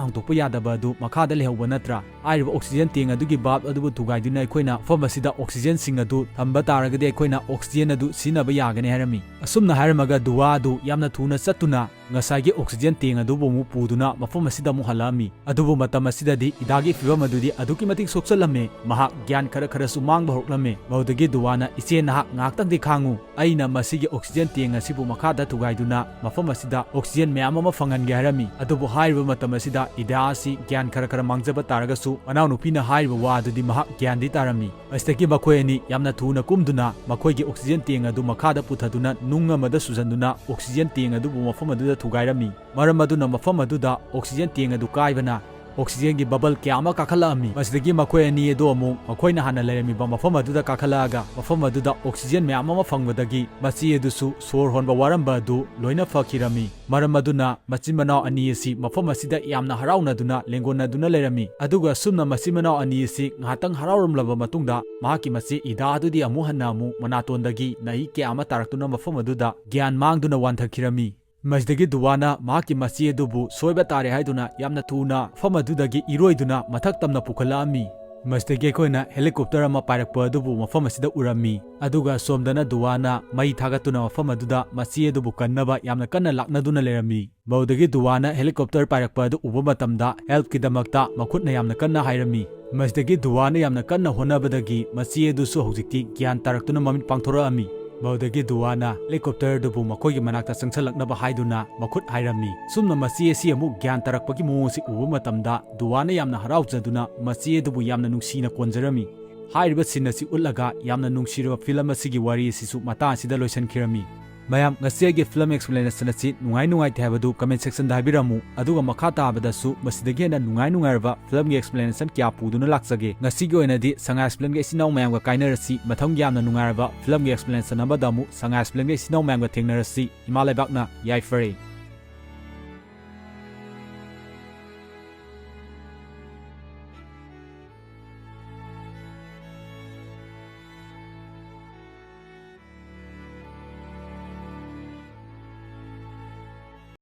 ꯍꯥꯡꯗꯣꯛꯄ ꯌꯥꯗꯕ ꯑꯗꯨ ꯃꯈꯥꯗ ꯂꯩꯍꯧꯕ ꯅꯠꯇ꯭ꯔꯥ? ꯍꯥꯏꯔꯤꯕ oxygen tank ꯑꯗꯨꯒꯤ valve ꯑꯗꯨꯕꯨ ꯊꯨꯒꯥꯏꯗꯨꯅ ꯑꯩꯈꯣꯏꯅ ꯃꯐꯝ ꯑꯁꯤꯗ oxygenꯁꯤꯡ ꯑꯗꯨ ꯊꯝꯕ ꯇꯥꯔꯒꯗꯤ ꯑꯩꯈꯣꯏꯅ oxygen ꯑꯗꯨ ꯁꯤꯖꯤꯟꯅꯕ ꯌꯥꯒꯅꯤ" ꯍꯥꯏꯔꯝꯃꯤ꯫ ꯑꯁꯨꯝꯅ ꯍꯥꯏꯔꯝꯃꯒ ꯗꯨꯋꯥ ꯑꯗꯨ ꯌꯥꯝꯅ ꯊꯨꯅ ꯆꯠꯇꯨꯅ ꯉꯁꯥꯏꯒꯤ oxygen tank ꯑꯗꯨꯕꯨ ꯑꯃꯨꯛ ꯄꯨꯗꯨꯅ ꯃꯐꯝ ꯑꯁꯤꯗ ꯑꯃꯨꯛ ꯍꯜꯂꯛꯑꯝꯃꯤ꯫ ꯑꯗꯨꯕꯨ ꯃꯇꯝ ꯑꯁꯤꯗꯗꯤ ꯏꯗꯥꯒꯤ ꯐꯤꯕꯝ ꯑꯗꯨꯗꯤ ꯑꯗꯨꯛꯀꯤ ꯃꯇꯤꯛ ꯁꯣꯛꯆꯜꯂꯝꯃꯤ, ꯃꯍꯥꯛ ꯒ꯭ꯌꯥꯟ ꯈꯔ ꯈꯔꯁꯨ ꯃꯥꯡꯕ ꯍꯧꯔꯛꯂꯝꯃꯤ꯫ ꯃꯗꯨꯗꯒꯤ ꯗꯨꯋꯥꯅ, "ꯏꯆꯦ, ꯅꯍꯥꯛ ꯉꯥꯏꯍꯥꯛꯇꯪꯗꯤ ꯈꯥꯡꯉꯨ, ꯑꯩꯅ ꯃꯁꯤꯒꯤ oxygen tank ꯑꯁꯤꯕꯨ ꯃꯈꯥꯗ ꯊꯨꯒꯥꯏꯗꯨꯅ ꯃꯐꯝ ꯑꯁꯤꯗ oxygen ꯃꯌꯥꯝ ꯑꯃ ꯐꯪꯍꯟꯒꯦ" ꯍꯥꯏꯔꯝꯃꯤ꯫ ꯑꯗꯨꯕꯨ ꯍꯥꯏꯔꯤꯕ ꯃꯇꯝ ꯑꯁꯤꯗ ꯏꯗꯥ ꯑꯁꯤ ꯒ꯭ꯌꯥꯟ ꯈꯔ ꯈꯔ ꯃꯥꯡꯖꯕ ꯇꯥꯔꯒꯁꯨ ꯃꯅꯥꯎꯅꯨꯄꯤꯅ ꯍꯥꯏꯔꯤꯕ ꯋꯥ ꯑꯗꯨꯗꯤ ꯃꯍꯥꯛ ꯒ꯭ꯌꯥꯟꯗꯤ ꯇꯥꯔꯝꯃꯤ꯫ ꯃꯁꯤꯗꯒꯤ ꯃꯈꯣꯏ ꯑꯅꯤ ꯌꯥꯝꯅ ꯊꯨꯅ ꯀꯨꯝꯗꯨꯅ ꯃꯈꯣꯏꯒꯤ oxygen tank ꯑꯗꯨ ꯃꯈꯥꯗ ꯄꯨꯊꯗꯨꯅ ꯅꯨꯡ ꯑꯃꯗ ꯁꯨꯖꯟꯗꯨꯅ oxygen tank ꯑꯗꯨꯕꯨ ꯃꯐꯝ ꯑꯗꯨꯗ ꯊꯨꯒꯥꯏꯔꯝꯃꯤ꯫ ꯃꯔꯝ ꯑꯗꯨꯅ ꯃꯐꯝ ꯑꯗꯨꯗ oxygen tank ꯑꯗꯨ ꯀꯥꯏꯕꯅ oxygenꯒꯤ bubble ꯀꯌꯥ ꯑꯃ ꯀꯥꯈꯠꯂꯛꯑꯝꯃꯤ꯫ ꯃꯁꯤꯗꯒꯤ ꯃꯈꯣꯏ ꯑꯅꯤ ꯑꯗꯨ ꯑꯃꯨꯛ ꯃꯈꯣꯏꯅ ꯍꯥꯟꯅ ꯂꯩꯔꯝꯃꯤꯕ ꯃꯐꯝ ꯑꯗꯨꯗ ꯀꯥꯈꯠꯂꯛꯑꯒ ꯃꯐꯝ ꯑꯗꯨꯗ oxygen ꯃꯌꯥꯝ ꯑꯃ ꯐꯪꯕꯗꯒꯤ ꯃꯆꯦ ꯑꯗꯨꯁꯨ ꯁꯣꯔ ꯍꯣꯟꯕ ꯋꯥꯔꯝꯕ ꯑꯗꯨ ꯂꯣꯏꯅ ꯐꯈꯤꯔꯝꯃꯤ꯫ ꯃꯔꯝ ꯑꯗꯨꯅ ꯃꯆꯤꯟ ꯃꯅꯥꯎ ꯑꯅꯤ ꯑꯁꯤ ꯃꯐꯝ ꯑꯁꯤꯗ ꯌꯥꯝꯅ ꯍꯔꯥꯎꯅꯗꯨꯅ ꯂꯦꯡꯒꯣꯟꯅꯗꯨꯅ ꯂꯩꯔꯝꯃꯤ꯫ ꯑꯗꯨꯒ ꯑꯁꯨꯝꯅ ꯃꯆꯤꯟ ꯃꯅꯥꯎ ꯑꯅꯤ ꯑꯁꯤ ꯉꯥꯏꯍꯥꯛꯇꯪ ꯍꯔꯥꯎꯔꯝꯂꯕ ꯃꯇꯨꯡꯗ ꯃꯍꯥꯛꯀꯤ ꯃꯆꯦ ꯏꯗꯥ ꯑꯗꯨꯗꯤ ꯑꯃꯨꯛ ꯍꯟꯅ ꯑꯃꯨꯛ ꯃꯅꯥꯇꯣꯟꯗꯒꯤ ꯅꯥꯍꯤ ꯀꯌꯥ ꯑꯃ ꯇꯥꯔꯛꯇꯨꯅ ꯃꯐꯝ ꯑꯗꯨꯗ ꯒ꯭ꯌꯥꯟ ꯃꯥꯡꯗꯨꯅ ꯋꯥꯟꯊꯈꯤꯔꯝꯃꯤ꯫ ꯃꯁꯤꯗꯒꯤ ꯗꯨꯋꯥꯅ ꯃꯍꯥꯛꯀꯤ ꯃꯆꯦ ꯑꯗꯨꯕꯨ ꯁꯣꯏꯕ ꯇꯥꯔꯦ ꯍꯥꯏꯗꯨꯅ ꯌꯥꯝꯅ ꯊꯨꯅ ꯃꯐꯝ ꯑꯗꯨꯗꯒꯤ ꯏꯔꯣꯏꯗꯨꯅ ꯃꯊꯛ ꯇꯝꯅ ꯄꯨꯈꯠꯂꯛꯑꯝꯃꯤ꯫ ꯃꯁꯤꯗꯒꯤ ꯑꯩꯈꯣꯏꯅ helicopter ꯑꯃ ꯄꯥꯏꯔꯛꯄ ꯑꯗꯨꯕꯨ ꯃꯐꯝ ꯑꯁꯤꯗ ꯎꯔꯝꯃꯤ꯫ ꯑꯗꯨꯒ ꯁꯣꯝꯗꯅ ꯗꯨꯋꯥꯅ ꯃꯩ ꯊꯥꯒꯠꯇꯨꯅ ꯃꯐꯝ ꯑꯗꯨꯗ ꯃꯆꯦ ꯑꯗꯨꯕꯨ ꯀꯟꯅꯕ ꯌꯥꯝꯅ ꯀꯟꯅ ꯂꯥꯛꯅꯗꯨꯅ ꯂꯩꯔꯝꯃꯤ꯫ ꯃꯗꯨꯗꯒꯤ ꯗꯨꯋꯥꯅ helicopter ꯄꯥꯏꯔꯛꯄ ꯑꯗꯨ ꯎꯕ ꯃꯇꯝꯗ helpꯀꯤꯗꯃꯛꯇ ꯃꯈꯨꯠꯅ ꯌꯥꯝꯅ ꯀꯟꯅ ꯍꯥꯏꯔꯝꯃꯤ꯫ ꯃꯁꯤꯗꯒꯤ ꯗꯨꯋꯥꯅ ꯌꯥꯝꯅ ꯀꯟꯅ ꯍꯣꯠꯅꯕꯗꯒꯤ ꯃꯆꯦ ꯑꯗꯨꯁꯨ ꯍꯧꯖꯤꯛꯇꯤ ꯒ꯭ꯌꯥꯟ ꯇꯥꯔꯛꯇꯨꯅ ꯃꯃꯤꯠ ꯄꯥꯡꯊꯣꯔꯛꯑꯝꯃꯤ꯫ ꯃꯗꯨꯗꯒꯤ ꯗꯨꯋꯥꯅ ꯍꯦꯂꯤꯀꯣꯞꯇꯔ ꯑꯗꯨꯕꯨ ꯃꯈꯣꯏꯒꯤ ꯃꯅꯥꯛꯇ ꯆꯪꯁꯤꯜꯂꯛꯅꯕ ꯍꯥꯏꯗꯨꯅ ꯃꯈꯨꯠ ꯍꯥꯏꯔꯝꯃꯤ꯫ ꯁꯨꯝꯅ ꯃꯆꯦ ꯑꯁꯤ ꯑꯃꯨꯛ ꯒ꯭ꯌꯥꯟ ꯇꯥꯔꯛꯄꯒꯤ ꯃꯑꯣꯡ ꯑꯁꯤ ꯎꯕ ꯃꯇꯝꯗ ꯗꯨꯋꯥꯅ ꯌꯥꯝꯅ ꯍꯔꯥꯎꯖꯗꯨꯅ ꯃꯆꯦ ꯑꯗꯨꯕꯨ ꯌꯥꯝꯅ ꯅꯨꯡꯁꯤꯅ ꯀꯣꯟꯖꯔꯝꯃꯤ꯫ ꯍꯥꯏꯔꯤꯕ ꯁꯤꯟ ꯑꯁꯤ ꯎꯠꯂꯒ ꯌꯥꯝꯅ ꯅꯨꯡꯁꯤꯔꯕ ꯐꯤꯂꯝ ꯑꯁꯤꯒꯤ ꯋꯥꯔꯤ ꯑꯁꯤꯁꯨ ꯃꯇꯥꯡ ꯑꯁꯤꯗ ꯂꯣꯏꯁꯤꯟꯈꯤꯔꯝꯃꯤ꯫ ꯃꯌꯥꯝ, ꯉꯁꯤ ꯑꯩꯒꯤ ꯐꯤꯂꯝ ꯑꯦꯛꯁꯄ꯭ꯂꯦꯅꯦꯁꯟ ꯑꯁꯤ ꯅꯨꯡꯉꯥꯏ ꯅꯨꯡꯉꯥꯏꯇꯦ ꯍꯥꯏꯕꯗꯨ ꯀꯃꯦꯟ ꯁꯦꯛꯁꯟꯗ ꯍꯥꯏꯕꯤꯔꯝꯃꯨ, ꯑꯗꯨꯒ ꯃꯈꯥ ꯇꯥꯕꯗꯁꯨ ꯃꯁꯤꯗꯒꯤ ꯍꯦꯟꯅ ꯅꯨꯡꯉꯥꯏ ꯅꯨꯡꯉꯥꯏꯔꯕ ꯐꯤꯂꯝꯒꯤ ꯑꯦꯛꯁꯄ꯭ꯂꯦꯅꯦꯁꯟ ꯀꯌꯥ ꯄꯨꯗꯨꯅ ꯂꯥꯛꯆꯒꯦ꯫ ꯉꯁꯤꯒꯤ ꯑꯣꯏꯅꯗꯤ ꯁꯉꯥꯏ ꯐꯤꯂꯝꯒꯤ ꯏꯆꯤꯟ ꯏꯅꯥꯎ ꯃꯌꯥꯝꯒ ꯀꯥꯏꯅꯔꯁꯤ, ꯃꯊꯪꯒꯤ ꯌꯥꯝꯅ ꯅꯨꯡꯉꯥꯏꯔꯕ ꯐꯤꯂꯝꯒꯤ ꯑꯦꯛꯁꯄ꯭ꯂꯦꯅꯦꯁꯟ ꯑꯃꯗ ꯑꯃꯨꯛ ꯁꯉꯥꯏ ꯐꯤꯂꯝꯒꯤ ꯏꯆꯤꯟ ꯏꯅꯥꯎ ꯃꯌꯥꯝꯒ ꯊꯦꯡꯅꯔꯁꯤ꯫ ꯏꯃꯥ ꯂꯩꯕꯥꯛꯅ ꯌꯥꯏꯐꯔꯦ꯫